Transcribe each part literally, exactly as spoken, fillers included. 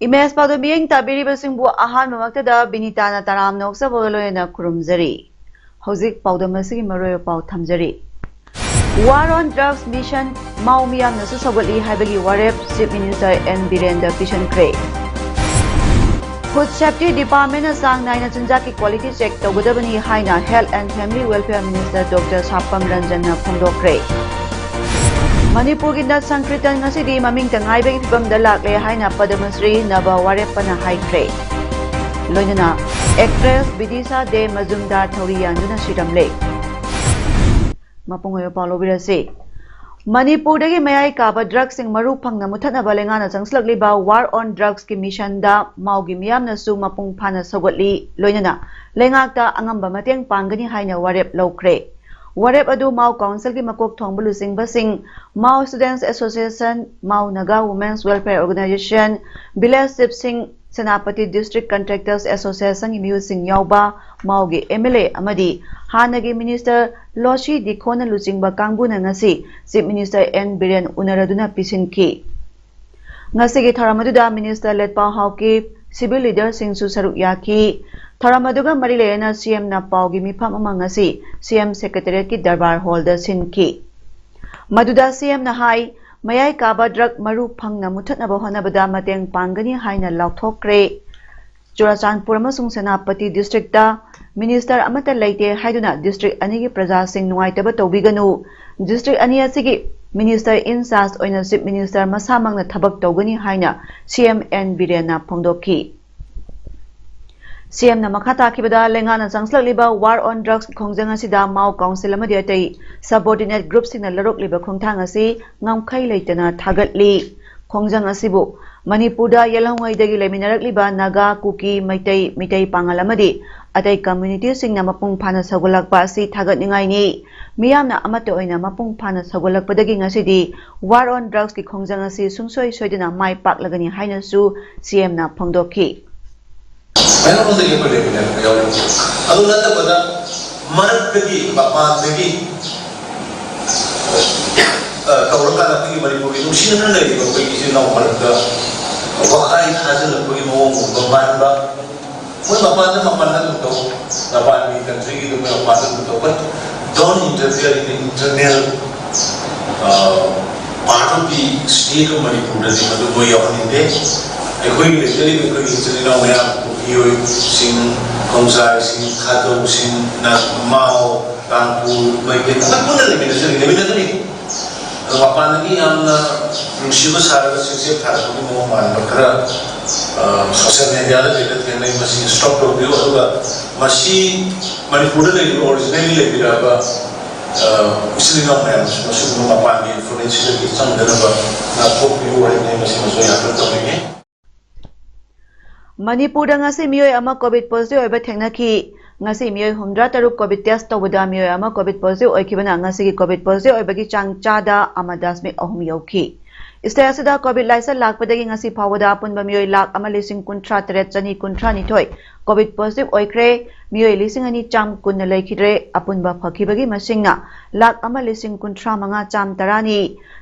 Image ꯄꯥꯎꯗꯝ ꯃꯤꯠꯌꯦꯡ ꯇꯥꯕꯤꯔꯤꯕꯁꯤꯡꯕꯨ ꯑꯍꯥꯟꯕꯃꯛꯇꯗ ꯕꯤꯅꯤꯇꯥꯅ ꯇꯔꯥꯝꯅ ꯑꯣꯛꯆꯕꯒ ꯂꯣꯏꯅꯅ ꯈꯨꯔꯨꯝꯖꯔꯤ꯫ ꯍꯧꯖꯤꯛ ꯄꯥꯎꯗꯝ ꯑꯁꯤꯒꯤ ꯃꯔꯨꯑꯣꯏꯕ ꯄꯥꯎ ꯊꯝꯖꯔꯤ꯫ War on Drugs Mission ꯃꯥꯎ ꯃꯤꯌꯥꯝꯅꯁꯨ ꯁꯧꯒꯠꯂꯤ ꯍꯥꯏꯕꯒꯤ ꯋꯥꯔꯦꯞ Chief Minister N ꯕꯤꯔꯦꯟꯗ ꯄꯤꯁꯤꯟꯈ꯭ꯔꯦ꯫ Food Safety Departmentꯅ ꯆꯥꯡ ꯅꯥꯏꯅ ꯆꯤꯟꯖꯥꯛꯀꯤ quality check ꯇꯧꯒꯗꯕꯅꯤ ꯍꯥꯏꯅ Health and Family Welfare Minister Doctor ꯁꯥꯄꯝ ꯔꯟꯖꯟꯅ ꯐꯣꯡꯗꯣꯛꯈ꯭ꯔꯦ꯫ ꯃꯅꯤꯄꯨꯔꯒꯤ ꯅꯠ ꯁꯪꯀ꯭ꯔꯤꯇꯟ ꯉꯁꯤꯗꯤ ꯃꯃꯤꯡꯇ ꯉꯥꯏꯕꯒꯤ ꯐꯤꯕꯝꯗ ꯂꯥꯛꯂꯦ ꯍꯥꯏꯅ ꯄꯗꯃꯁ꯭ꯔꯤ ꯅꯕ ꯋꯥꯔꯦꯞꯄꯅ ꯍꯥꯏꯈ꯭ꯔꯦ꯫ ꯂꯣꯏꯅꯅ actress ꯕꯤꯗꯤꯁꯥ ꯗꯦ ꯃꯖꯨꯝꯗꯥꯔ ꯊꯧꯔꯤ ꯌꯥꯟꯗꯨꯅ ꯁꯤꯔꯝꯂꯦ꯫ ꯃꯄꯨꯡ ꯑꯣꯏꯕ ꯄꯥꯎ ꯂꯧꯕꯤꯔꯁꯤ꯫ ꯃꯅꯤꯄꯨꯔꯗꯒꯤ ꯃꯌꯥꯏ ꯀꯥꯕ ꯗ꯭ꯔꯒꯁꯤꯡ ꯃꯔꯨ ꯐꯪꯅ ꯃꯨꯊꯠꯅꯕ ꯂꯩꯉꯥꯛꯅ ꯆꯪꯁꯤꯜꯂꯛꯂꯤꯕ War on Drugsꯀꯤ ꯃꯤꯁꯟꯗ ꯃꯥꯎꯒꯤ ꯃꯤꯌꯥꯝꯅꯁꯨ ꯃꯄꯨꯡ ꯐꯥꯅ ꯁꯧꯒꯠꯂꯤ, ꯂꯣꯏꯅꯅ ꯂꯩꯉꯥꯛꯇ ꯑꯉꯝꯕ ꯃꯇꯦꯡ ꯄꯥꯡꯒꯅꯤ ꯍꯥꯏꯅ ꯋꯥꯔꯦꯞ ꯂꯧꯈ꯭ꯔꯦ꯫ ꯋꯥꯔꯦꯞ ꯑꯗꯨ ꯃꯥꯎ ꯀꯥꯎꯟꯁꯤꯜꯒꯤ ꯃꯀꯣꯛ ꯊꯣꯡꯕ ꯂꯨꯆꯤꯡꯕꯁꯤꯡ, ꯃꯥꯎ Students Association, ꯃꯥꯎ Naga Women's Welfare Organization, Village Chiefꯁꯤꯡ, Senapati District Contractors Associationꯒꯤ ꯃꯤꯍꯨꯠꯁꯤꯡ ꯌꯥꯎꯕ ꯃꯥꯎꯒꯤ MLA ꯑꯃꯗꯤ ꯍꯥꯟꯅꯒꯤ Minister ꯂꯣꯁꯤ ꯗꯤꯈꯣꯅ ꯂꯨꯆꯤꯡꯕ ꯀꯥꯡꯕꯨꯅ ꯉꯁꯤ Chief Minister N ꯕꯤꯔꯦꯟ ꯎꯅꯔꯗꯨꯅ ꯄꯤꯁꯤꯟꯈꯤ꯫ ꯉꯁꯤꯒꯤ ꯊꯧꯔꯝ ꯑꯗꯨꯗ Minister ꯂꯦꯠꯄꯥꯎ ꯍꯥꯎꯀꯤꯞ, civil leaderꯁꯤꯡꯁꯨ ꯁꯔꯨꯛ ꯌꯥꯈꯤ꯫ ꯊꯧꯔꯝ ꯑꯗꯨꯒ ꯃꯔꯤ ꯂꯩꯅꯅ CMꯅ ꯄꯥꯎꯒꯤ ꯃꯤꯐꯝ ꯑꯃ ꯉꯁꯤ CM Secretariatꯀꯤ ꯗꯔꯕꯥꯔ ꯍꯣꯜꯗ ꯁꯤꯟꯈꯤ꯫ ꯃꯗꯨꯗ CMꯅ ꯍꯥꯏ, ꯃꯌꯥꯏ ꯀꯥꯕ ꯗ꯭ꯔꯒ ꯃꯔꯨ ꯐꯪꯅ ꯃꯨꯊꯠꯅꯕ ꯍꯣꯠꯅꯕꯗ ꯃꯇꯦꯡ ꯄꯥꯡꯒꯅꯤ ꯍꯥꯏꯅ ꯂꯥꯎꯊꯣꯛꯈ꯭ꯔꯦ꯫ ꯆꯨꯔꯥꯆꯥꯟꯄꯨꯔ ꯑꯃꯁꯨꯡ ꯁꯦꯅꯥꯄꯇꯤ Districtꯇ Minister ꯑꯃꯠꯇ ꯂꯩꯇꯦ ꯍꯥꯏꯗꯨꯅ District ꯑꯅꯤꯒꯤ ꯄ꯭ꯔꯖꯥꯁꯤꯡ ꯅꯨꯡꯉꯥꯏꯇꯕ ꯇꯧꯕꯤꯒꯅꯨ꯫ District ꯑꯅꯤ ꯑꯁꯤꯒꯤ Minister in charge ꯑꯣꯏꯅ Chief Minister ꯃꯁꯥꯃꯛꯅ ꯊꯕꯛ ꯇꯧꯒꯅꯤ ꯍꯥꯏꯅ CM N ꯕꯤꯔꯦꯟꯅ ꯐꯣꯡꯗꯣꯛꯈꯤ꯫ CMꯅ ꯃꯈꯥ ꯇꯥꯈꯤꯕꯗ, ꯂꯩꯉꯥꯛꯅ ꯆꯪꯁꯤꯜꯂꯛꯂꯤꯕ War on Drugsꯀꯤ ꯈꯣꯡꯖꯪ ꯑꯁꯤꯗ ꯃꯥꯎ ꯀꯥꯎꯟꯁꯤꯜ ꯑꯃꯗꯤ ꯑꯇꯩ subordinate groupꯁꯤꯡꯅ ꯂꯧꯔꯛꯂꯤꯕ ꯈꯣꯡꯊꯥꯡ ꯑꯁꯤ ꯉꯝꯈꯩ ꯂꯩꯇꯅ ꯊꯥꯒꯠꯂꯤ꯫ ꯈꯣꯡꯖꯪ ꯑꯁꯤꯕꯨ ꯃꯅꯤꯄꯨꯔꯗ ꯌꯦꯜꯍꯧꯉꯩꯗꯒꯤ ꯂꯩꯃꯤꯟꯅꯔꯛꯂꯤꯕ ꯅꯥꯒꯥ, ꯀꯨꯀꯤ, ꯃꯩꯇꯩ, ꯃꯤꯇꯩ ꯄꯥꯉꯜ ꯑꯃꯗꯤ ꯑꯇꯩ ꯀꯝꯃ꯭ꯌꯨꯅꯤꯇꯤꯁꯤꯡꯅ ꯃꯄꯨꯡ ꯐꯥꯅ ꯁꯧꯒꯠꯂꯛꯄ ꯑꯁꯤ ꯊꯥꯒꯠꯅꯤꯡꯉꯥꯏꯅꯤ꯫ ꯃꯤꯌꯥꯝꯅ ꯑꯃꯠꯇ ꯑꯣꯏꯅ ꯃꯄꯨꯡ ꯐꯥꯅ ꯁꯧꯒꯠꯂꯛꯄꯗꯒꯤ ꯉꯁꯤꯗꯤ War on Drugsꯀꯤ ꯈꯣꯡꯖꯪ ꯑꯁꯤ ꯁꯨꯡꯁꯣꯏ ꯁꯣꯏꯗꯅ ꯃꯥꯏ ꯄꯥꯛꯂꯒꯅꯤ ꯍꯥꯏꯅꯁꯨ CMꯅ ꯐꯣꯡꯗꯣꯛꯈꯤ꯫ ꯃꯌꯥꯝ ꯑꯃꯗꯒꯤ ꯑꯩꯈꯣꯏ ꯂꯩꯃꯤꯟꯅꯔꯛꯄ ꯌꯥꯎꯔꯦ꯫ ꯑꯗꯨ ꯅꯠꯇꯕꯗ ꯃꯔꯛꯇꯒꯤ, ꯃꯄꯥꯟꯗꯒꯤ, ꯑ, ꯇꯧꯔꯀꯥꯟꯗ ꯑꯩꯈꯣꯏꯒꯤ ꯃꯅꯤꯄꯨꯔꯒꯤ ꯅꯨꯡꯁꯤꯅꯅ ꯂꯩꯔꯤꯕ ꯑꯩꯈꯣꯏꯒꯤ ꯏꯆꯤꯜ ꯏꯅꯥꯎ ꯃꯔꯛꯇ ꯋꯥꯈꯥꯏ ꯊꯥꯖꯤꯜꯂꯛꯄꯒꯤ ꯃꯑꯣꯡꯒꯨꯝꯕ ꯃꯥꯟꯕ, ꯃꯣꯏ ꯃꯄꯥꯟꯗ, ꯃꯄꯥꯟꯗ ꯑꯗꯨꯝ ꯇꯧ, ꯃꯄꯥꯟꯒꯤ countryꯒꯤꯗꯨ ꯃꯣꯏ ꯃꯄꯥꯟꯗ ꯑꯗꯨꯝ ꯇꯧ, but don't interfere in the internal, uh, part of the state of ꯃꯅꯤꯄꯨꯔꯗꯗꯤ ꯃꯗꯨ ꯃꯣꯏ ꯌꯥꯎꯍꯟꯅꯤꯡꯗꯦ꯫ ꯑꯩꯈꯣꯏꯒꯤ ꯂꯩꯖꯔꯤꯕ ꯑꯩꯈꯣꯏꯒꯤ ꯏꯆꯤꯜ ꯏꯅꯥꯎ ꯃꯌꯥꯝ, ꯀꯨꯀꯤꯑꯣꯏꯁꯤꯡ, ꯈꯣꯡꯖꯥꯏꯁꯤꯡ, ꯈꯥꯖꯧꯁꯤꯡ, ꯅ-, ꯃꯥꯎ, ꯇꯥꯡꯈꯨꯜ, ꯃꯩꯇꯩ, ꯑꯩꯈꯣꯏ ꯄꯨꯟꯅ ꯂꯩꯃꯤꯟꯅꯖꯔꯤ, ꯂꯩꯃꯤꯟꯅꯒꯅꯤ꯫ ꯑꯗꯣ ꯃꯄꯥꯟꯗꯒꯤ ꯌꯥꯝꯅ ꯅꯨꯡꯁꯤꯕ ꯁꯥꯔꯒ ꯆꯦꯛꯆꯦꯛ ꯊꯥꯔꯛꯄꯒꯤ ꯃꯑꯣꯡ ꯃꯥꯟꯕ ꯈꯔ, ꯑ, social mediaꯗ ꯀꯩꯗ ꯊꯦꯡꯅꯩ, ꯃꯁꯤ stop ꯇꯧꯕꯤꯌꯨ꯫ ꯑꯗꯨꯒ ꯃꯁꯤ ꯃꯅꯤꯄꯨꯔꯗ ꯂꯩꯔꯤꯕ originally ꯂꯩꯕꯤꯔꯛꯑꯕ, ꯑ, ꯏꯆꯤꯜ ꯏꯅꯥꯎ ꯃꯌꯥꯝꯁꯨ ꯃꯁꯤꯒꯨꯝꯕ ꯃꯄꯥꯟꯒꯤ influenceꯁꯤꯗꯒꯤ ꯆꯪꯗꯅꯕ ꯉꯥꯛꯊꯣꯛꯄꯤꯌꯨ ꯍꯥꯏꯅ ꯑꯩ ꯃꯁꯤ ꯃꯁꯨ ꯌꯥꯝꯅ ꯇꯧꯅꯤꯡꯉꯤ꯫ ꯃꯅꯤꯄꯨꯔꯗ ꯉꯁꯤ ꯃꯤꯑꯣꯏ ꯑꯃ COVID positive ꯑꯣꯏꯕ ꯊꯦꯡꯅꯈꯤ꯫ ꯉꯁꯤ ꯃꯤꯑꯣꯏ ꯍꯨꯝꯗ꯭ꯔꯥ ꯇꯔꯨꯛ COVID test ꯇꯧꯕꯗ ꯃꯤꯑꯣꯏ ꯑꯃ COVID positive ꯑꯣꯏꯈꯤꯕꯅ ꯉꯁꯤꯒꯤ COVID positive ꯑꯣꯏꯕꯒꯤ ꯆꯥꯡ ꯆꯥꯗ ꯑꯃ ꯗꯁꯃꯤꯛ ꯑꯍꯨꯝ ꯌꯧꯈꯤ꯫ State ꯑꯁꯤꯗ COVID ꯂꯥꯏꯆꯠ ꯂꯥꯛꯄꯗꯒꯤ ꯉꯁꯤ ꯐꯥꯎꯕꯗ ꯑꯄꯨꯟꯕ ꯃꯤꯑꯣꯏ ꯂꯥꯈ ꯑꯃ ꯂꯤꯁꯤꯡ ꯀꯨꯟꯊ꯭ꯔꯥ ꯇꯔꯦꯠ ꯆꯅꯤ ꯀꯨꯟꯊ꯭ꯔꯥ ꯅꯤꯊꯣꯏ COVID positive ꯑꯣꯏꯈ꯭ꯔꯦ꯫ ꯃꯤꯑꯣꯏ ꯂꯤꯁꯤꯡ ꯑꯅꯤ ꯆꯥꯝ ꯀꯨꯟꯅ ꯂꯩꯈꯤꯗ꯭ꯔꯦ꯫ ꯑꯄꯨꯟꯕ ꯐꯈꯤꯕꯒꯤ ꯃꯁꯤꯡꯅ ꯂꯥꯈ ꯑꯃ ꯂꯤꯁꯤꯡ ꯀꯨꯟꯊ꯭ꯔꯥ ꯃꯉꯥ ꯆꯥꯝ ꯇꯔꯥꯅꯤ꯫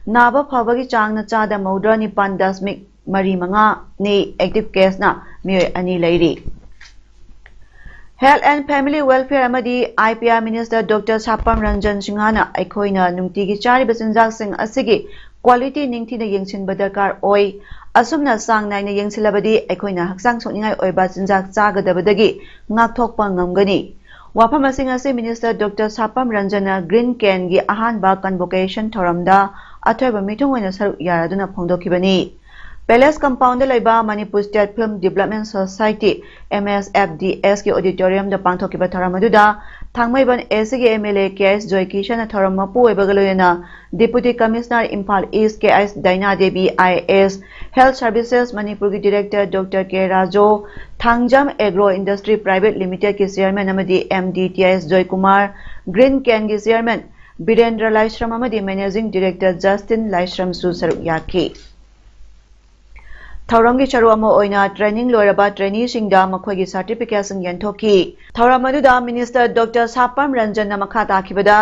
ꯅꯥꯕ ꯐꯕꯒꯤ ꯆꯥꯡꯅ ꯆꯥꯗ ꯃꯧꯗ꯭ꯔꯥ ꯅꯤꯄꯥꯟ ꯗꯁꯃꯤꯛ ꯃꯔꯤ ꯃꯉꯥꯅꯤ꯫ Active caseꯅ ꯃꯤꯑꯣꯏ ꯑꯅꯤ ꯂꯩꯔꯤ꯫ Health and Family Welfare ꯑꯃꯗꯤ IPR Minister Doctor ꯁꯥꯄꯝ ꯔꯟꯖꯟ ꯁꯤꯡꯍꯅ ꯑꯩꯈꯣꯏꯅ ꯅꯨꯡꯇꯤꯒꯤ ꯆꯥꯔꯤꯕ ꯆꯤꯟꯖꯥꯛꯁꯤꯡ ꯑꯁꯤꯒꯤ quality ꯅꯤꯡꯊꯤꯅ ꯌꯦꯡꯁꯤꯟꯕ ꯗꯔꯀꯥꯔ ꯑꯣꯏ꯫ ꯑꯁꯨꯝꯅ ꯆꯥꯡ ꯅꯥꯏꯅ ꯌꯦꯡꯁꯤꯜꯂꯕꯗꯤ ꯑꯩꯈꯣꯏꯅ ꯍꯛꯆꯥꯡ ꯁꯣꯛꯅꯤꯡꯉꯥꯏ ꯑꯣꯏꯕ ꯆꯤꯟꯖꯥꯛ ꯆꯥꯒꯗꯕꯗꯒꯤ ꯉꯥꯛꯊꯣꯛꯄ ꯉꯝꯒꯅꯤ꯫ ꯋꯥꯐꯝ ꯑꯁꯤꯡ ꯑꯁꯤ Minister Doctor ꯁꯥꯄꯝ ꯔꯟꯖꯟꯅ Green Canꯒꯤ ꯑꯍꯥꯟꯕ convocation ꯊꯧꯔꯝꯗ ꯑꯊꯣꯏꯕ ꯃꯤꯊꯨꯡ ꯑꯣꯏꯅ ꯁꯔꯨꯛ ꯌꯥꯔꯗꯨꯅ ꯐꯣꯡꯗꯣꯛꯈꯤꯕꯅꯤ꯫ Palace Compoundꯗ ꯂꯩꯕ Manipur State Film Development Society, MSFDSꯀꯤ auditoriumꯗ ꯄꯥꯡꯊꯣꯛꯈꯤꯕ ꯊꯧꯔꯝ ꯑꯗꯨꯗ ꯊꯥꯡꯃꯩꯕꯟ ꯑꯦꯁꯤꯒꯤ M L A K H ꯖꯣꯏꯀꯤꯁꯟꯅ ꯊꯧꯔꯝ ꯃꯄꯨ ꯑꯣꯏꯕꯒ ꯂꯣꯏꯅꯅ Deputy Commissioner Imphal east K H Daina Devi I A S, Health Services ꯃꯅꯤꯄꯨꯔꯒꯤ Director doctor K Rajo, Thangjam agro industry private ꯂꯤꯃꯤꯇꯦꯗꯀꯤ ꯆꯤꯌꯔꯃꯦꯟ ꯑꯃꯗꯤ M D T I S Joykumar, green ꯀꯦꯟꯒꯤ ꯆꯤꯌꯔꯃꯦꯟ ꯕꯤꯔꯦꯟꯗ꯭ꯔ ꯂꯥꯏꯁ꯭ꯔꯝ ꯑꯃꯗꯤ ꯃꯦꯅꯦꯖꯤꯡ ꯗꯤꯔꯦꯛꯇꯔ ꯖꯁꯇꯤꯟ ꯂꯥꯏꯁ꯭ꯔꯝꯁꯨ ꯁꯔꯨꯛ ꯌꯥꯈꯤ꯫ ꯊꯧꯔꯝꯒꯤ ꯁꯔꯨꯛ ꯑꯃ ꯑꯣꯏꯅ ꯇ꯭ꯔꯦꯅꯤꯡ ꯂꯣꯏꯔꯕ ꯇ꯭ꯔꯦꯅꯤꯁꯤꯡꯗ ꯃꯈꯣꯏꯒꯤ ꯁꯥꯔꯇꯤꯐꯤꯀꯦꯠꯁꯤꯡ ꯌꯦꯟꯊꯣꯛꯈꯤ꯫ ꯊꯧꯔꯝ ꯑꯗꯨꯗ ꯃꯤꯅꯤꯁꯇꯔ ꯗꯣꯛꯇꯔ ꯁꯥꯄꯝ ꯔꯟꯖꯟꯅ ꯃꯈꯥ ꯇꯥꯈꯤꯕꯗ,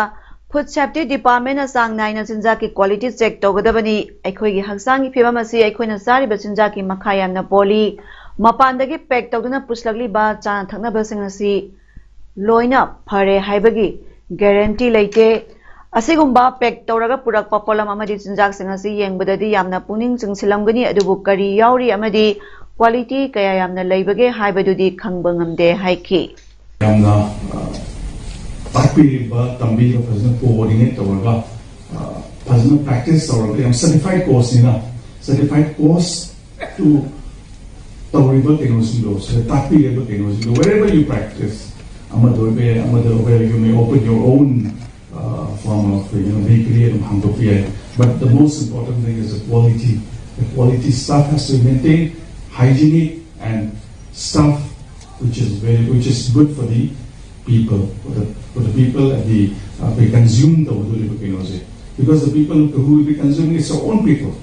ꯐꯨꯗ ꯁꯦꯐꯇꯤ ꯗꯤꯄꯥꯔꯠꯃꯦꯟꯅ ꯆꯥꯡ ꯅꯥꯏꯅ ꯆꯤꯟꯖꯥꯛꯀꯤ ꯀ꯭ꯋꯥꯂꯤꯇꯤ ꯆꯦꯛ ꯇꯧꯒꯗꯕꯅꯤ꯫ ꯑꯩꯈꯣꯏꯒꯤ ꯍꯛꯆꯥꯡꯒꯤ ꯐꯤꯕꯝ ꯑꯁꯤ ꯑꯩꯈꯣꯏꯅ ꯆꯥꯔꯤꯕ ꯆꯤꯟꯖꯥꯛꯀꯤ ꯃꯈꯥ ꯌꯥꯝꯅ ꯄꯣꯜꯂꯤ꯫ ꯃꯄꯥꯟꯗꯒꯤ ꯄꯦꯛ ꯇꯧꯗꯨꯅ ꯄꯨꯁꯤꯜꯂꯛꯂꯤꯕ ꯆꯥꯅ ꯊꯛꯅꯕꯁꯤꯡ ꯑꯁꯤ ꯂꯣꯏꯅ ꯐꯔꯦ ꯍꯥꯏꯕꯒꯤ ꯒꯦꯔꯦꯟꯇꯤ ꯂꯩꯇꯦ꯫ ꯑꯁꯤꯒꯨꯝꯕ ꯄꯦꯛ ꯇꯧꯔꯒ ꯄꯨꯔꯛꯄ ꯄꯣꯠꯂꯝ ꯑꯃꯗꯤ ꯆꯤꯟꯖꯥꯛꯁꯤꯡ ꯑꯁꯤ ꯌꯦꯡꯕꯗꯗꯤ ꯌꯥꯝꯅ ꯄꯨꯛꯅꯤꯡ ꯆꯤꯡꯁꯤꯜꯂꯝꯒꯅꯤ, ꯑꯗꯨꯕꯨ ꯀꯔꯤ ꯌꯥꯎꯔꯤ ꯑꯃꯗꯤ ꯀ꯭ꯋꯥꯂꯤꯇꯤ ꯀꯌꯥ ꯌꯥꯝꯅ ꯂꯩꯕꯒꯦ ꯍꯥꯏꯕꯗꯨꯗꯤ ꯈꯪꯕ ꯉꯝꯗꯦ ꯍꯥꯏꯈꯤ꯫ ꯌꯥꯝꯅ, ꯑ, ꯇꯥꯛꯄꯤꯔꯤꯕ, ꯇꯝꯕꯤꯔꯤꯕ ꯐꯖꯅ coordinate ꯇꯧꯔꯒ, ꯑ, ꯐꯖꯅ practice ꯇꯧꯔꯒ, ꯌꯥꯝ certified course ꯅꯤꯅ, certified course ꯇꯨ ꯇꯧꯔꯤꯕ ꯀꯩꯅꯣꯁꯤꯡꯗꯣ, ꯁꯤꯗ ꯇꯥꯛꯄꯤꯔꯤꯕ ꯀꯩꯅꯣꯁꯤꯡꯗꯣ, wherever you practice, ꯑꯃꯗ ꯑꯣꯏꯕ ꯌꯥꯏ, ꯑꯃꯗ ꯑꯣꯏꯕ ꯌꯥꯏ, you may open your own, uh, form of, you know, bakery ꯑꯗꯨꯝ ꯍꯥꯡꯗꯣꯛꯄ ꯌꯥꯏ꯫ But the most important thing is the quality. The quality stuff has to be maintained, hygienic and stuff which is very, which is good for the people, for the, for the people at the, uh, ꯑꯩꯈꯣꯏ consume ꯇꯧꯒꯗꯧꯔꯤꯕ ꯀꯩꯅꯣꯁꯦ, because the people who will be consuming is our own people.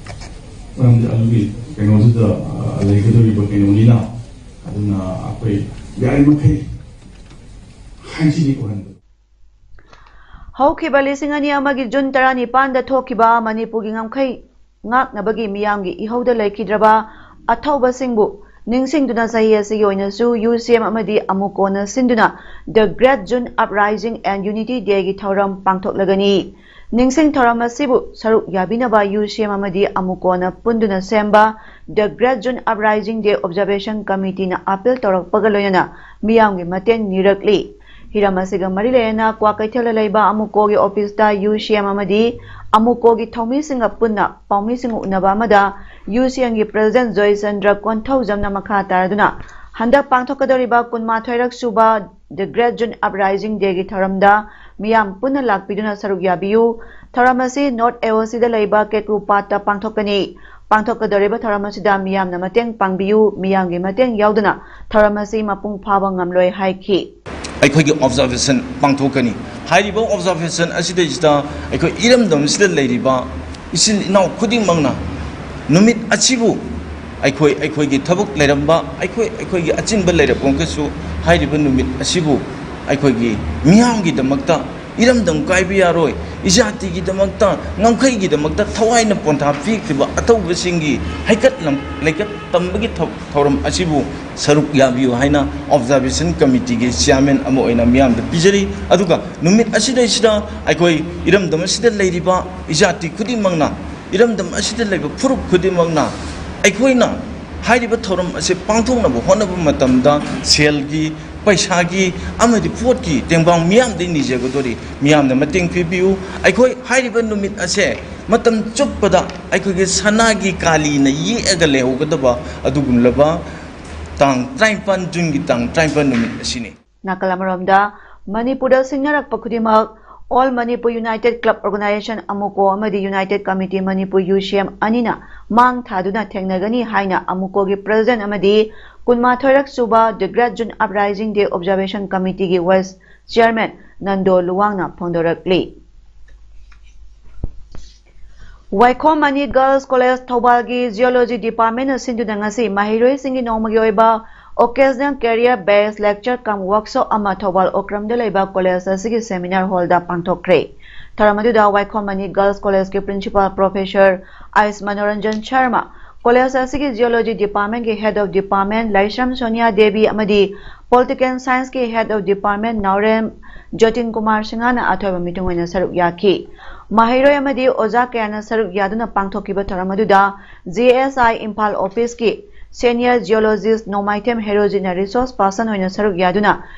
ꯃꯔꯝꯗꯤ ꯑꯗꯨꯒꯤ ꯀꯩꯅꯣꯗꯨꯗ, ꯑ, ꯂꯩꯒꯗꯧꯔꯤꯕ ꯀꯩꯅꯣꯅꯤꯅ, ꯑꯗꯨꯅ ꯑꯩꯈꯣꯏ ꯌꯥꯔꯤꯃꯈꯩ hygienic ꯑꯣꯏꯍꯟꯕ꯫ ꯍꯧꯈꯤꯕ ꯂꯤꯁꯤꯡ ꯑꯅꯤ ꯑꯃꯒꯤ ꯖꯨꯟ ꯇꯔꯥꯅꯤꯄꯥꯟꯗ ꯊꯣꯛꯈꯤꯕ ꯃꯅꯤꯄꯨꯔꯒꯤ ꯉꯝꯈꯩ ꯉꯥꯛꯅꯕꯒꯤ ꯃꯤꯌꯥꯝꯒꯤ ꯏꯍꯧꯗ ꯂꯩꯈꯤꯗ꯭ꯔꯕ ꯑꯊꯧꯕꯁꯤꯡꯕꯨ ꯅꯤꯡꯁꯤꯡꯗꯨꯅ ꯆꯍꯤ ꯑꯁꯤꯒꯤ ꯑꯣꯏꯅꯁꯨ ꯌꯨ ꯁꯤ ꯑꯦꯝ ꯑꯃꯗꯤ ꯑꯃꯨꯀꯣꯅ ꯁꯤꯟꯗꯨꯅ The Great June Uprising and Unity Day ꯒꯤ ꯊꯧꯔꯝ ꯄꯥꯡꯊꯣꯛꯂꯒꯅꯤ꯫ ꯅꯤꯡꯁꯤꯡ ꯊꯧꯔꯝ ꯑꯁꯤꯕꯨ ꯁꯔꯨꯛ ꯌꯥꯕꯤꯅꯕ ꯌꯨ ꯁꯤ ꯑꯦꯝ ꯑꯃꯗꯤ ꯑꯃꯨꯀꯣꯅ ꯄꯨꯟꯗꯨꯅ ꯁꯦꯝꯕ The Great June Uprising Day Observation Committee ꯅ ꯑꯥꯄꯤꯜ ꯇꯧꯔꯛꯄꯒ ꯂꯣꯏꯅꯅ ꯃꯤꯌꯥꯝꯒꯤ ꯃꯇꯦꯡ ꯅꯤꯔꯛꯂꯤ꯫ ꯍꯤꯔꯝ ꯑꯁꯤꯒ ꯃꯔꯤ ꯂꯩꯅꯅ ꯀ꯭ꯋꯥꯀꯩꯊꯦꯜꯗ ꯂꯩꯕ ꯑꯃꯨꯀꯣꯒꯤ ꯑꯣꯐꯤꯁꯇ ꯌꯨ ꯁꯤ ꯑꯦꯝ ꯑꯃꯗꯤ ꯑꯃꯨꯀꯣꯒꯤ ꯊꯧꯃꯤꯁꯤꯡꯒ ꯄꯨꯟꯅ ꯄꯥꯎꯃꯤꯁꯤꯡꯒ ꯎꯅꯕ ꯑꯃꯗ ꯌꯨ ꯁꯤ ꯑꯦꯝꯒꯤ ꯄ꯭ꯔꯦꯁꯤꯗꯦꯟꯠ ꯖꯣꯏꯆꯟꯗ꯭ꯔ ꯀꯣꯟꯊꯧꯖꯝꯅ ꯃꯈꯥ ꯇꯥꯔꯗꯨꯅ ꯍꯟꯗꯛ ꯄꯥꯡꯊꯣꯛꯀꯗꯧꯔꯤꯕ ꯀꯨꯟꯃꯥꯊꯣꯏꯔꯛ ꯁꯨꯕ The Great June Uprising Dayꯒꯤ ꯊꯧꯔꯝꯗ ꯃꯤꯌꯥꯝ ꯄꯨꯟꯅ ꯂꯥꯛꯄꯤꯗꯨꯅ ꯁꯔꯨꯛ ꯌꯥꯕꯤꯌꯨ꯫ ꯊꯧꯔꯝ ꯑꯁꯤ North AOCꯗ ꯂꯩꯕ ꯀꯦꯀ꯭ꯔꯨ ꯄꯥꯠꯇ ꯄꯥꯡꯊꯣꯛꯀꯅꯤ꯫ ꯄꯥꯡꯊꯣꯛꯀꯗꯧꯔꯤꯕ ꯊꯧꯔꯝ ꯑꯁꯤꯗ ꯃꯤꯌꯥꯝꯅ ꯃꯇꯦꯡ ꯄꯥꯡꯕꯤꯌꯨ꯫ ꯃꯤꯌꯥꯝꯒꯤ ꯃꯇꯦꯡ ꯌꯥꯎꯗꯅ ꯊꯧꯔꯝ ꯑꯁꯤ ꯃꯄꯨꯡ ꯐꯥꯕ ꯉꯝꯂꯣꯏ ꯍꯥꯏꯈꯤ꯫ ꯑꯩꯈꯣꯏꯒꯤ observation ꯄꯥꯡꯊꯣꯛꯀꯅꯤ꯫ ꯍꯥꯏꯔꯤꯕ observation ꯑꯁꯤꯗꯩꯁꯤꯗ ꯑꯩꯈꯣꯏ ꯏꯔꯝꯗꯝꯁꯤꯗ ꯂꯩꯔꯤꯕ ꯏꯆꯤꯜ ꯏꯅꯥꯎ ꯈꯨꯗꯤꯡꯃꯛꯅ ꯅꯨꯃꯤꯠ ꯑꯁꯤꯕꯨ ꯑꯩꯈꯣꯏ ꯑꯩꯈꯣꯏꯒꯤ ꯊꯕꯛ ꯂꯩꯔꯝꯕ, ꯑꯩꯈꯣꯏ ꯑꯩꯈꯣꯏꯒꯤ ꯑꯆꯤꯟꯕ ꯂꯩꯔꯛꯄꯒꯁꯨ ꯍꯥꯏꯔꯤꯕ ꯅꯨꯃꯤꯠ ꯑꯁꯤꯕꯨ ꯑꯩꯈꯣꯏꯒꯤ ꯃꯤꯌꯥꯝꯒꯤꯗꯃꯛꯇ ꯏꯔꯝꯗꯝ ꯀꯥꯏꯕ ꯌꯥꯔꯣꯏ, ꯏꯖꯥꯇꯤꯒꯤꯗꯃꯛꯇ, ꯉꯝꯈꯩꯒꯤꯗꯃꯛꯇ ꯊꯋꯥꯏꯅ ꯄꯣꯟꯊꯥ ꯄꯤꯈ꯭ꯔꯤꯕ ꯑꯊꯧꯕꯁꯤꯡꯒꯤ ꯍꯩꯀꯠ ꯂꯝ-, ꯂꯩꯀꯠ ꯇꯝꯕꯒꯤ ꯊꯧ-, ꯊꯧꯔꯝ ꯑꯁꯤꯕꯨ ꯁꯔꯨꯛ ꯌꯥꯕꯤꯌꯨ ꯍꯥꯏꯅ observation committeeꯒꯤ chairman ꯑꯃ ꯑꯣꯏꯅ ꯃꯤꯌꯥꯝꯗ ꯄꯤꯖꯔꯤ꯫ ꯑꯗꯨꯒ ꯅꯨꯃꯤꯠ ꯑꯁꯤꯗꯩꯁꯤꯗ ꯑꯩꯈꯣꯏ ꯏꯔꯝꯗꯝ ꯑꯁꯤꯗ ꯂꯩꯔꯤꯕ ꯏꯖꯥꯇꯤ ꯈꯨꯗꯤꯡꯃꯛꯅ, ꯏꯔꯝꯗꯝ ꯑꯁꯤꯗ ꯂꯩꯕ ꯐꯨꯔꯨꯞ ꯈꯨꯗꯤꯡꯃꯛꯅ ꯑꯩꯈꯣꯏꯅ ꯍꯥꯏꯔꯤꯕ ꯊꯧꯔꯝ ꯑꯁꯤ ꯄꯥꯡꯊꯣꯛꯅꯕ ꯍꯣꯠꯅꯕ ꯃꯇꯝꯗ ꯁꯦꯜꯒꯤ, ꯄꯩꯁꯥꯒꯤ ꯑꯃꯗꯤ ꯄꯣꯠꯀꯤ ꯇꯦꯡꯕꯥꯡ ꯃꯤꯌꯥꯝꯗꯒꯤ ꯅꯤꯖꯒꯗꯧꯔꯤ꯫ ꯃꯤꯌꯥꯝꯅ ꯃꯇꯦꯡ ꯄꯤꯕꯤꯌꯨ꯫ ꯑꯩꯈꯣꯏ ꯍꯥꯏꯔꯤꯕ ꯅꯨꯃꯤꯠ ꯑꯁꯦ ꯃꯇꯝ ꯆꯨꯞꯄꯗ ꯑꯩꯈꯣꯏꯒꯤ ꯁꯅꯥꯒꯤ ꯀꯥꯂꯤꯅ ꯌꯦꯛꯑꯒ ꯂꯩꯍꯧꯒꯗꯕ ꯑꯗꯨꯒꯨꯝꯂꯕ ꯇꯥꯡ ꯇꯔꯥꯅꯤꯄꯥꯟ, ꯖꯨꯟꯒꯤ ꯇꯥꯡ ꯇꯔꯥꯅꯤꯄꯥꯟ ꯅꯨꯃꯤꯠ ꯑꯁꯤꯅꯤ꯫ ꯅꯥꯀꯜ ꯑꯃꯔꯣꯝꯗ, ꯃꯅꯤꯄꯨꯔꯗ ꯁꯤꯡꯅꯔꯛꯄ ꯈꯨꯗꯤꯡꯃꯛ All Manipur United Club Organization, ꯑꯃꯨꯀꯣ, ꯑꯃꯗꯤ United Committee Manipur, UCM, ꯑꯅꯤꯅ ꯃꯥꯡ ꯊꯥꯗꯨꯅ ꯊꯦꯡꯅꯒꯅꯤ ꯍꯥꯏꯅ ꯑꯃꯨꯀꯣꯒꯤ president ꯑꯃꯗꯤ ꯀꯨꯟꯃꯥꯊꯣꯏꯔꯛ ꯁꯨꯕ The Great June Uprising Day Observation Committeeꯒꯤ vice chairman Nando ꯂꯨꯋꯥꯡꯅ ꯐꯣꯡꯗꯣꯔꯛꯂꯤ꯫ ꯋꯥꯏꯈꯣꯝ ꯃꯅꯤ Girls College ꯊꯧꯕꯥꯜꯒꯤ Geology Departmentꯅ ꯁꯤꯟꯗꯨꯅ ꯉꯁꯤ ꯃꯍꯩꯔꯣꯏꯁꯤꯡꯒꯤ ꯅꯣꯡꯃꯒꯤ ꯑꯣꯏꯕ Occasional Career Based Lecture cum Workshop ꯑꯃ ꯊꯧꯕꯥꯜ ꯑꯣꯀ꯭ꯔꯝꯗ ꯂꯩꯕ college ꯑꯁꯤꯒꯤ seminar hallꯗ ꯄꯥꯡꯊꯣꯛꯈ꯭ꯔꯦ꯫ ꯊꯧꯔꯝ ꯑꯗꯨꯗ ꯋꯥꯏꯈꯣꯝ ꯃꯅꯤ Girls Collegeꯀꯤ principal professor ꯑꯥꯏꯁ ꯃꯅꯣꯔꯟꯖꯟ ꯁꯔꯃ, college ꯑꯁꯤꯒꯤ Geology Departmentꯀꯤ Head of Department Laishram Sonia Devi ꯑꯃꯗꯤ Political Scienceꯀꯤ Head of Department ꯅꯥꯎꯔꯦꯝ ꯖꯣꯇꯤꯟ ꯀꯨꯃꯥꯔ ꯁꯤꯡꯍꯅ ꯑꯊꯣꯏꯕ ꯃꯤꯊꯨꯡ ꯑꯣꯏꯅ ꯁꯔꯨꯛ ꯌꯥꯈꯤ꯫ ꯃꯍꯩꯔꯣꯏ ꯑꯃꯗꯤ ꯑꯣꯖꯥ ꯀꯌꯥꯅ ꯁꯔꯨꯛ ꯌꯥꯗꯨꯅ ꯄꯥꯡꯊꯣꯛꯈꯤꯕ ꯊꯧꯔꯝ ꯑꯗꯨꯗ G S I Imphal officeꯀꯤ senior geologist Nongmaithem ꯍꯦꯔꯣꯖꯤꯠꯅ resource person ꯑꯣꯏꯅ ꯁꯔꯨꯛ ꯌꯥꯗꯨꯅ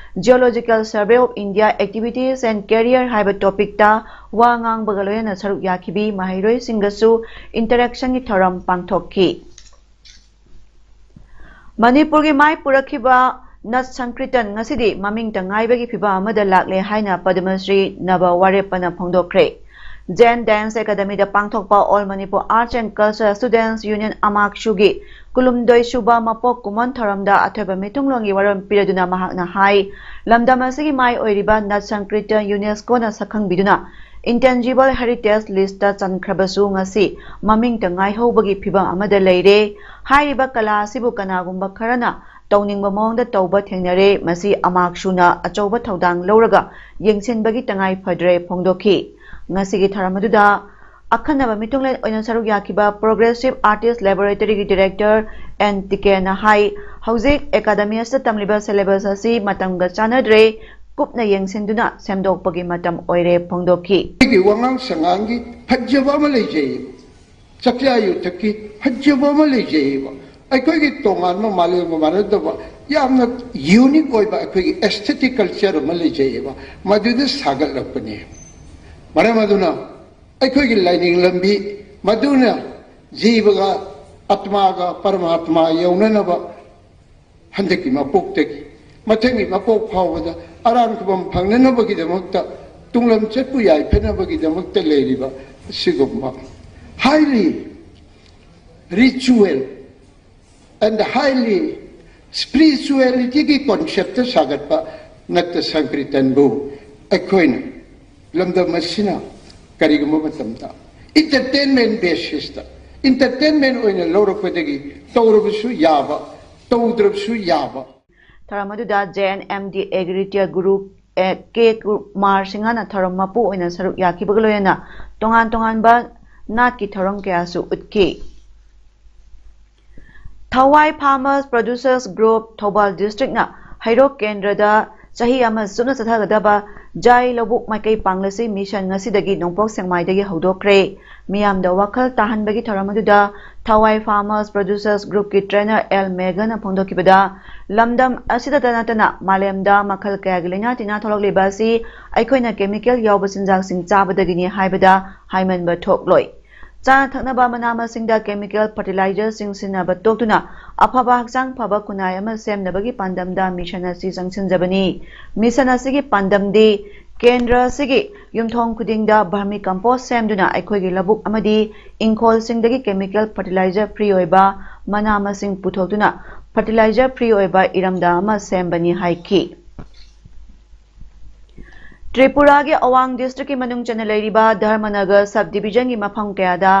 Geological Survey of India Activities and Career ꯍꯥꯏꯕ topicꯇ ꯋꯥ ꯉꯥꯡꯕꯒ ꯂꯣꯏꯅꯅ ꯁꯔꯨꯛ ꯌꯥꯈꯤꯕꯤ ꯃꯍꯩꯔꯣꯏꯁꯤꯡꯒꯁꯨ interactionꯒꯤ ꯊꯧꯔꯝ ꯄꯥꯡꯊꯣꯛꯈꯤ꯫ ꯃꯅꯤꯄꯨꯔꯒꯤ ꯃꯥꯏ ꯄꯨꯔꯛꯈꯤꯕ ꯅꯠ ꯁꯪꯀ꯭ꯔꯤꯇꯟ ꯉꯁꯤꯗꯤ ꯃꯃꯤꯡꯇ ꯉꯥꯏꯕꯒꯤ ꯐꯤꯚꯝ ꯑꯃꯗ ꯂꯥꯛꯂꯦ ꯍꯥꯏꯅ ꯄꯗꯃꯁ꯭ꯔꯤ ꯅꯕ ꯋꯥꯔꯦꯞꯄꯅ ꯐꯣꯡꯗꯣꯛꯈ꯭ꯔꯦ꯫ ꯖꯦꯟ ꯗꯥꯟꯁ ꯑꯦꯀꯥꯗꯃꯤꯗ ꯄꯥꯡꯊꯣꯛꯄ All Manipur Arts and Culture Students Union, ꯑꯃꯥꯛꯁꯨꯒꯤ ꯀꯨꯟꯍꯨꯝꯗꯣꯏ ꯁꯨꯕ ꯃꯄꯣꯛ ꯀꯨꯝꯑꯣꯟ ꯊꯧꯔꯝꯗ ꯑꯊꯣꯏꯕ ꯃꯤꯊꯨꯡꯂꯣꯟꯒꯤ ꯋꯥꯔꯣꯜ ꯄꯤꯔꯗꯨꯅ ꯃꯍꯥꯛꯅ ꯍꯥꯏ, ꯂꯝꯗꯝ ꯑꯁꯤꯒꯤ ꯃꯥꯏ ꯑꯣꯏꯔꯤꯕ ꯅꯠ ꯁꯪꯀ꯭ꯔꯤꯇꯟ ꯌꯨꯅꯦꯁꯀꯣꯅ ꯁꯛꯈꯪꯕꯤꯗꯨꯅ intangible heritage listꯇ ꯆꯟꯈ꯭ꯔꯕꯁꯨ ꯉꯁꯤ ꯃꯃꯤꯡꯇ ꯉꯥꯏꯍꯧꯕꯒꯤ ꯐꯤꯚꯝ ꯑꯃꯗ ꯂꯩꯔꯦ꯫ ꯍꯥꯏꯔꯤꯕ ꯀꯂꯥ ꯑꯁꯤꯕꯨ ꯀꯅꯥꯒꯨꯝꯕ ꯈꯔꯅ ꯇꯧꯅꯤꯡꯕ ꯃꯑꯣꯡꯗ ꯇꯧꯕ ꯊꯦꯡꯅꯔꯦ꯫ ꯃꯁꯤ ꯑꯃꯥꯛꯁꯨꯅ ꯑꯆꯧꯕ ꯊꯧꯗꯥꯡ ꯂꯧꯔꯒ ꯌꯦꯡꯁꯤꯟꯕꯒꯤ ꯇꯉꯥꯏ ꯐꯗ꯭ꯔꯦ ꯐꯣꯡꯗꯣꯛꯈꯤ꯫ ꯉꯁꯤꯒꯤ ꯊꯧꯔꯝ ꯑꯗꯨꯗ ꯑꯈꯟꯅꯕ ꯃꯤꯊꯨꯡꯂꯦꯟ ꯑꯣꯏꯅ ꯁꯔꯨꯛ ꯌꯥꯈꯤꯕ Progressive Artist Laboratoryꯒꯤ director ꯑꯦꯟ ꯇꯤꯀꯦꯅ ꯍꯥꯏ, ꯍꯧꯖꯤꯛ ꯑꯦꯀꯥꯗꯃꯤ ꯑꯁꯤꯗ ꯇꯝꯂꯤꯕ syllabus ꯑꯁꯤ ꯃꯇꯝꯒ ꯆꯥꯟꯅꯗ꯭ꯔꯦ, ꯀꯨꯞꯅ ꯌꯦꯡꯁꯤꯟꯗꯨꯅ ꯁꯦꯝꯗꯣꯛꯄꯒꯤ ꯃꯇꯝ ꯑꯣꯏꯔꯦ ꯐꯣꯡꯗꯣꯛꯈꯤ꯫ ꯑꯩꯒꯤ ꯋꯥꯉꯥꯡ ꯁꯉꯥꯡꯒꯤ ꯐꯖꯕ ꯑꯃ ꯂꯩꯖꯩ꯫ ꯆꯥꯛꯆꯥ ꯌꯨꯊꯛꯀꯤ ꯐꯖꯕ ꯑꯃ ꯂꯩꯖꯩꯌꯦꯕ꯫ ꯑꯩꯈꯣꯏꯒꯤ ꯇꯣꯉꯥꯟꯕ ꯃꯥꯂꯦꯝꯒ ꯃꯥꯟꯅꯗꯕ ꯌꯥꯝꯅ unique ꯑꯣꯏꯕ ꯑꯩꯈꯣꯏꯒꯤ aesthetic culture ꯑꯃ ꯂꯩꯖꯩꯌꯦꯕ꯫ ꯃꯗꯨꯗ ꯁꯥꯒꯠꯂꯛꯄꯅꯦ꯫ ꯃꯔꯝ ꯑꯗꯨꯅ ꯑꯩꯈꯣꯏꯒꯤ ꯂꯥꯏꯅꯤꯡ ꯂꯝꯕꯤ ꯃꯗꯨꯅ ꯖꯤꯕꯒ ꯑꯥꯇꯃꯥꯒ ꯄꯔꯃꯥꯇꯃꯥ ꯌꯧꯅꯅꯕ ꯍꯟꯗꯛꯀꯤ ꯃꯄꯣꯛꯇꯒꯤ ꯃꯊꯪꯒꯤ ꯃꯄꯣꯛ ꯐꯥꯎꯕꯗ ꯑꯔꯥꯟ ꯈꯨꯕꯝ ꯐꯪꯅꯅꯕꯒꯤꯗꯃꯛꯇ, ꯇꯨꯡꯂꯝ ꯆꯠꯄꯨ ꯌꯥꯏꯐꯅꯕꯒꯤꯗꯃꯛꯇ ꯂꯩꯔꯤꯕ ꯑꯁꯤꯒꯨꯝꯕ highly ritual and highly spiritualityꯒꯤ conceptꯇ ꯁꯥꯒꯠꯄ ꯅꯠꯇ ꯁꯪꯀ꯭ꯔꯤꯇꯟꯕꯨ ꯑꯩꯈꯣꯏꯅ ꯂꯝꯗꯝ ꯑꯁꯤꯅ ꯀꯔꯤꯒꯨꯝꯕ ꯃꯇꯝꯗ entertainment basisꯇ, entertainment ꯑꯣꯏꯅ ꯂꯧꯔꯛꯄꯗꯒꯤ ꯇꯧꯔꯕꯁꯨ ꯌꯥꯕ, ꯇꯧꯗ꯭ꯔꯕꯁꯨ ꯌꯥꯕ꯫ ꯊꯧꯔꯝ ꯑꯗꯨꯗ J N M D Agritya Guru, ꯑꯦ, ꯀꯦ ꯀꯨꯃꯥꯔ ꯁꯤꯡꯍꯅ ꯊꯧꯔꯝ ꯃꯄꯨ ꯑꯣꯏꯅ ꯁꯔꯨꯛ ꯌꯥꯈꯤꯕꯒ ꯂꯣꯏꯅꯅ ꯇꯣꯉꯥꯟ ꯇꯣꯉꯥꯟꯕ ꯅꯥꯠꯀꯤ ꯊꯧꯔꯝ ꯀꯌꯥꯁꯨ ꯎꯠꯈꯤ꯫ ꯊꯋꯥꯏ Farmers Producers Group, ꯊꯧꯕꯥꯜ districtꯅ ꯍꯩꯔꯣꯛ ꯀꯦꯟꯗ꯭ꯔꯗ ꯆꯍꯤ ꯑꯃ ꯆꯨꯞꯅ ꯆꯠꯊꯒꯗꯕ ꯖꯥꯏ ꯂꯧꯕꯨꯛ ꯃꯥꯏꯀꯩ ꯄꯥꯡꯂꯁꯤ mission ꯉꯁꯤꯗꯒꯤ ꯅꯣꯡꯄꯣꯛ ꯁꯦꯛꯃꯥꯏꯗꯒꯤ ꯍꯧꯗꯣꯛꯈ꯭ꯔꯦ꯫ ꯃꯤꯌꯥꯝꯗ ꯋꯥꯈꯜ ꯇꯥꯍꯟꯕꯒꯤ ꯊꯧꯔꯝ ꯑꯗꯨꯗ ꯊꯋꯥꯏ Farmers Producers Groupꯀꯤ trainer ꯑꯦꯜ ꯃꯦꯘꯅ ꯐꯣꯡꯗꯣꯛꯈꯤꯕꯗ, ꯂꯝꯗꯝ ꯑꯁꯤꯗꯇ ꯅꯠꯇꯅ ꯃꯥꯂꯦꯝꯗ ꯃꯈꯜ ꯀꯌꯥꯒꯤ ꯂꯥꯏꯅꯥ ꯇꯤꯟꯅꯥ ꯊꯣꯛꯂꯛꯂꯤꯕ ꯑꯁꯤ ꯑꯩꯈꯣꯏꯅ chemical ꯌꯥꯎꯕ ꯆꯤꯟꯖꯥꯛꯁꯤꯡ ꯆꯥꯕꯗꯒꯤꯅꯤ ꯍꯥꯏꯕꯗ ꯍꯥꯏꯃꯟꯕ ꯊꯣꯛꯂꯣꯏ꯫ ꯆꯥꯅ ꯊꯛꯅꯕ ꯃꯅꯥ ꯃꯁꯤꯡꯗ chemical fertilizerꯁꯤꯡ ꯁꯤꯖꯤꯟꯅꯕ ꯇꯣꯛꯇꯨꯅ ꯑꯐꯕ ꯍꯛꯆꯥꯡ ꯐꯕ ꯈꯨꯟꯅꯥꯏ ꯑꯃ ꯁꯦꯝꯅꯕꯒꯤ ꯄꯥꯟꯗꯝꯗ ꯃꯤꯁꯟ ꯑꯁꯤ ꯆꯪꯁꯤꯟꯖꯕꯅꯤ꯫ ꯃꯤꯁꯟ ꯑꯁꯤꯒꯤ ꯄꯥꯟꯗꯝꯗꯤ ꯀꯦꯟꯗ꯭ꯔ ꯑꯁꯤꯒꯤ ꯌꯨꯝꯊꯣꯡ ꯈꯨꯗꯤꯡꯗ vermicompost ꯁꯦꯝꯗꯨꯅ ꯑꯩꯈꯣꯏꯒꯤ ꯂꯧꯕꯨꯛ ꯑꯃꯗꯤ ꯏꯪꯈꯣꯜꯁꯤꯡꯗꯒꯤ chemical fertilizer free ꯑꯣꯏꯕ ꯃꯅꯥ ꯃꯁꯤꯡ ꯄꯨꯊꯣꯛꯇꯨꯅ fertilizer free ꯑꯣꯏꯕ ꯏꯔꯝꯗꯝ ꯑꯃ ꯁꯦꯝꯕꯅꯤ ꯍꯥꯏꯈꯤ꯫ ꯇ꯭ꯔꯤꯄꯨꯔꯥꯒꯤ ꯑꯋꯥꯡ district ꯀꯤ ꯃꯅꯨꯡ ꯆꯟꯅ ꯂꯩꯔꯤꯕ ꯙꯔꯃꯅꯒꯔ sub division ꯒꯤ ꯃꯐꯝ ꯀꯌꯥꯗ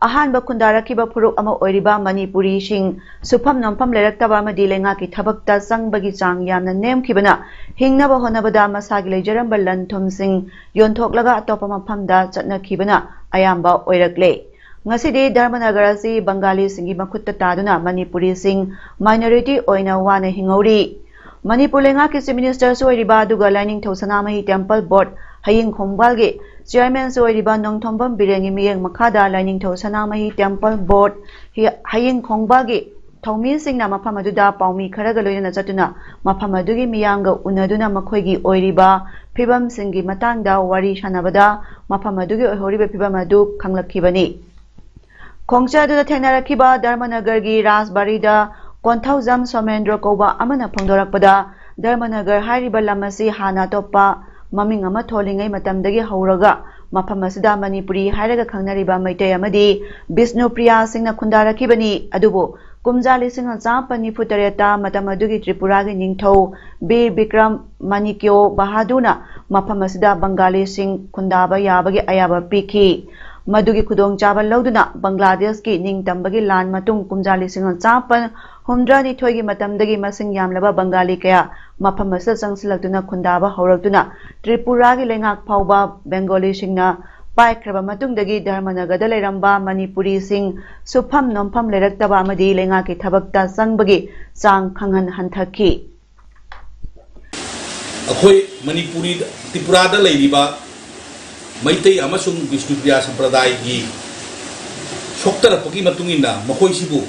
ꯑꯍꯥꯟꯕ ꯈꯨꯟꯗꯥꯔꯛꯈꯤꯕ ꯐꯨꯔꯨꯞ ꯑꯃ ꯑꯣꯏꯔꯤꯕ ꯃꯅꯤꯄꯨꯔꯤꯁꯤꯡ ꯁꯨꯐꯝ ꯅꯣꯝꯐꯝ ꯂꯩꯔꯛꯇꯕ ꯑꯃꯗꯤ ꯂꯩꯉꯥꯛꯀꯤ ꯊꯕꯛꯇ ꯆꯪꯕꯒꯤ ꯆꯥꯡ ꯌꯥꯝꯅ ꯅꯦꯝꯈꯤꯕꯅ ꯍꯤꯡꯅꯕ ꯍꯣꯠꯅꯕꯗ ꯃꯁꯥꯒꯤ ꯂꯩꯖꯔꯝꯕ ꯂꯟ ꯊꯨꯝꯁꯤꯡ ꯌꯣꯟꯊꯣꯛꯂꯒ ꯑꯇꯣꯞꯄ ꯃꯐꯝꯗ ꯆꯠꯅꯈꯤꯕꯅ ꯑꯌꯥꯝꯕ ꯑꯣꯏꯔꯛꯂꯦ꯫ ꯉꯁꯤꯗꯤ ꯙꯔꯃꯅꯒꯔ ꯑꯁꯤ ꯕꯪꯒꯥꯂꯤꯁꯤꯡꯒꯤ ꯃꯈꯨꯠꯇ ꯇꯥꯗꯨꯅ ꯃꯅꯤꯄꯨꯔꯤꯁꯤꯡ minority ꯑꯣꯏꯅ ꯋꯥꯅ ꯍꯤꯡꯍꯧꯔꯤ꯫ ꯃꯅꯤꯄꯨꯔ ꯂꯩꯉꯥꯛꯀꯤ Chief Minister ꯁꯨ ꯑꯣꯏꯔꯤꯕ ꯑꯗꯨꯒ ꯂꯥꯏꯅꯤꯡꯊꯧ ꯁꯅꯥꯃꯍꯤ Temple Board ꯍꯌꯤꯡ ꯈꯣꯡꯕꯥꯜꯒꯤ Chairman ꯁꯨ ꯑꯣꯏꯔꯤꯕ ꯅꯣꯡꯊꯣꯝꯕꯝ ꯕꯤꯔꯦꯟꯒꯤ ꯃꯤꯠꯌꯦꯡ ꯃꯈꯥꯗ ꯂꯥꯏꯅꯤꯡꯊꯧ ꯁꯅꯥꯃꯍꯤ Temple Board ꯍꯤ-, ꯍꯌꯤꯡ ꯈꯣꯡꯕꯥꯜꯒꯤ ꯊꯧꯃꯤꯁꯤꯡꯅ ꯃꯐꯝ ꯑꯗꯨꯗ ꯄꯥꯎꯃꯤ ꯈꯔꯒ ꯂꯣꯏꯅꯅ ꯆꯠꯇꯨꯅ ꯃꯐꯝ ꯑꯗꯨꯒꯤ ꯃꯤꯌꯥꯝꯒ ꯎꯅꯗꯨꯅ ꯃꯈꯣꯏꯒꯤ ꯑꯣꯏꯔꯤꯕ ꯐꯤꯕꯝꯁꯤꯡꯒꯤ ꯃꯇꯥꯡꯗ ꯋꯥꯔꯤ ꯁꯥꯟꯅꯕꯗ ꯃꯐꯝ ꯑꯗꯨꯒꯤ ꯑꯣꯏꯍꯧꯔꯤꯕ ꯐꯤꯕꯝ ꯑꯗꯨ ꯈꯪꯂꯛꯈꯤꯕꯅꯤ꯫ ꯈꯣꯡꯆꯠ ꯑꯗꯨꯗ ꯊꯦꯡꯅꯔꯛꯈꯤꯕ ꯙꯔꯃꯅꯒꯔꯒꯤ ꯔꯥꯖꯕꯥꯔꯤꯗ ꯀꯣꯟꯊꯧꯖꯝ ꯁꯣꯃꯦꯟꯗ꯭ꯔꯣ ꯀꯧꯕ ꯑꯃꯅ ꯐꯣꯡꯗꯣꯔꯛꯄꯗ, ꯙꯔꯃꯅꯒꯔ ꯍꯥꯏꯔꯤꯕ ꯂꯝ ꯑꯁꯤ ꯍꯥꯟꯅ ꯑꯇꯣꯞꯄ ꯃꯃꯤꯡ ꯑꯃ ꯊꯣꯜꯂꯤꯉꯩ ꯃꯇꯝꯗꯒꯤ ꯍꯧꯔꯒ ꯃꯐꯝ ꯑꯁꯤꯗ ꯃꯅꯤꯄꯨꯔꯤ ꯍꯥꯏꯔꯒ ꯈꯪꯅꯔꯤꯕ ꯃꯩꯇꯩ ꯑꯃꯗꯤ ꯕꯤꯁꯅꯨꯄ꯭ꯔꯤꯌꯥꯁꯤꯡꯅ ꯈꯨꯟꯗꯥꯔꯛꯈꯤꯕꯅꯤ꯫ ꯑꯗꯨꯕꯨ ꯀꯨꯝꯖꯥ ꯂꯤꯁꯤꯡ ꯑꯃ ꯆꯥꯃꯥꯄꯟ ꯅꯤꯐꯨ ꯇꯔꯦꯠꯇ ꯃꯇꯝ ꯑꯗꯨꯒꯤ ꯇ꯭ꯔꯤꯄꯨꯔꯥꯒꯤ ꯅꯤꯡꯊꯧ ꯕꯤꯔ ꯕꯤꯀ꯭ꯔꯝ ꯃꯥꯅꯤꯀ꯭ꯌꯣ ꯕꯍꯥꯗꯨꯔꯅ ꯃꯐꯝ ꯑꯁꯤꯗ ꯕꯪꯒꯥꯂꯤꯁꯤꯡ ꯈꯨꯟꯗꯥꯕ ꯌꯥꯕꯒꯤ ꯑꯌꯥꯕ ꯄꯤꯈꯤ꯫ ꯃꯗꯨꯒꯤ ꯈꯨꯗꯣꯡꯆꯥꯕ ꯂꯧꯗꯨꯅ ꯕꯪꯒ꯭ꯂꯥꯗꯦꯁꯀꯤ ꯅꯤꯡꯇꯝꯕꯒꯤ ꯂꯥꯟ ꯃꯇꯨꯡ ꯀꯨꯝꯖꯥ ꯂꯤꯁꯤꯡ ꯑꯃ ꯆꯥꯃꯥꯄꯟ ꯍꯨꯝꯗ꯭ꯔꯥꯅꯤꯊꯣꯏꯒꯤ ꯃꯇꯝꯗꯒꯤ ꯃꯁꯤꯡ ꯌꯥꯝꯂꯕ ꯕꯪꯒꯥꯂꯤ ꯀꯌꯥ ꯃꯐꯝ ꯑꯁꯤꯗ ꯆꯪꯁꯤꯜꯂꯛꯇꯨꯅ ꯈꯨꯟꯗꯥꯕ ꯍꯧꯔꯛꯇꯨꯅ ꯇ꯭ꯔꯤꯄꯨꯔꯥꯒꯤ ꯂꯩꯉꯥꯛ ꯐꯥꯎꯕ ꯕꯦꯡꯒꯣꯂꯤꯁꯤꯡꯅ ꯄꯥꯏꯈ꯭ꯔꯕ ꯃꯇꯨꯡꯗꯒꯤ ꯙꯔꯃꯅꯒꯔꯗ ꯂꯩꯔꯝꯕ ꯃꯅꯤꯄꯨꯔꯤꯁꯤꯡ ꯁꯨꯐꯝ ꯅꯣꯝꯐꯝ ꯂꯩꯔꯛꯇꯕ ꯑꯃꯗꯤ ꯂꯩꯉꯥꯛꯀꯤ ꯊꯕꯛꯇ ꯆꯪꯕꯒꯤ ꯆꯥꯡ ꯈꯪꯍꯟ ꯍꯟꯊꯈꯤ꯫ ꯑꯩꯈꯣꯏ ꯃꯅꯤꯄꯨꯔꯤ, ꯇ꯭ꯔꯤꯄꯨꯔꯥꯗ ꯂꯩꯔꯤꯕ ꯃꯩꯇꯩ ꯑꯃꯁꯨꯡ ꯕꯤꯁꯅꯨꯄ꯭ꯔꯤꯌꯥ ꯁꯝꯄ꯭ꯔꯗꯥꯏꯒꯤ ꯁꯣꯛꯇꯔꯛꯄꯒꯤ ꯃꯇꯨꯡ ꯏꯟꯅ ꯃꯈꯣꯏꯁꯤꯕꯨ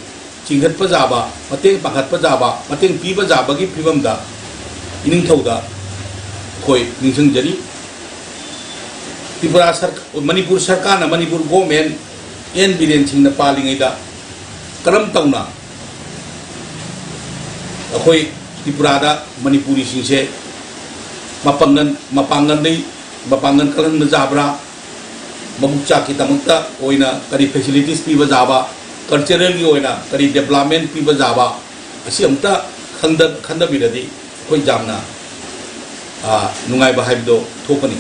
ꯆꯤꯡꯈꯠꯄ ꯌꯥꯕ, ꯃꯇꯦꯡ ꯄꯥꯡꯈꯠꯄ ꯌꯥꯕ, ꯃꯇꯦꯡ ꯄꯤꯕ ꯌꯥꯕꯒꯤ ꯐꯤꯕꯝꯗ ꯏꯅꯤꯡꯊꯧꯗ ꯑꯩꯈꯣꯏ ꯅꯤꯡꯁꯤꯡꯖꯔꯤ꯫ ꯇ꯭ꯔꯤꯄꯨꯔꯥ ꯁꯔ-, ꯃꯅꯤꯄꯨꯔ ꯁꯔꯀꯥꯔꯅ, ꯃꯅꯤꯄꯨꯔ ꯒꯣꯔꯃꯦꯟ, ꯑꯦꯟ ꯕꯤꯔꯦꯟ ꯁꯤꯡꯅ ꯄꯥꯜꯂꯤꯉꯩꯗ ꯀꯔꯝ ꯇꯧꯅ ꯑꯩꯈꯣꯏ ꯇ꯭ꯔꯤꯄꯨꯔꯥꯗ ꯃꯅꯤꯄꯨꯔꯤꯁꯤꯡꯁꯦ ꯃꯄꯥꯡꯒꯜ ꯃꯄꯥꯡꯒꯜꯗꯩ ꯃꯄꯥꯡꯒꯜ ꯀꯜꯍꯟꯕ ꯌꯥꯕ꯭ꯔꯥ, ꯃꯕꯨꯛ ꯆꯥꯛꯀꯤꯗꯃꯛꯇ ꯑꯣꯏꯅ ꯀꯔꯤ ꯐꯦꯁꯤꯂꯤꯇꯤꯁ ꯄꯤꯕ ꯌꯥꯕ, ꯀꯜꯆꯔꯦꯜꯒꯤ ꯑꯣꯏꯅ ꯀꯔꯤ ꯗꯦꯕꯂꯞꯃꯦꯟ ꯄꯤꯕ ꯌꯥꯕ, ꯑꯁꯤ ꯑꯝꯇ ꯈꯟꯗ ꯈꯟꯊꯕꯤꯔꯗꯤ ꯑꯩꯈꯣꯏ ꯌꯥꯝꯅ ꯅꯨꯡꯉꯥꯏꯕ ꯍꯥꯏꯕꯗꯣ ꯊꯣꯛꯀꯅꯤ꯫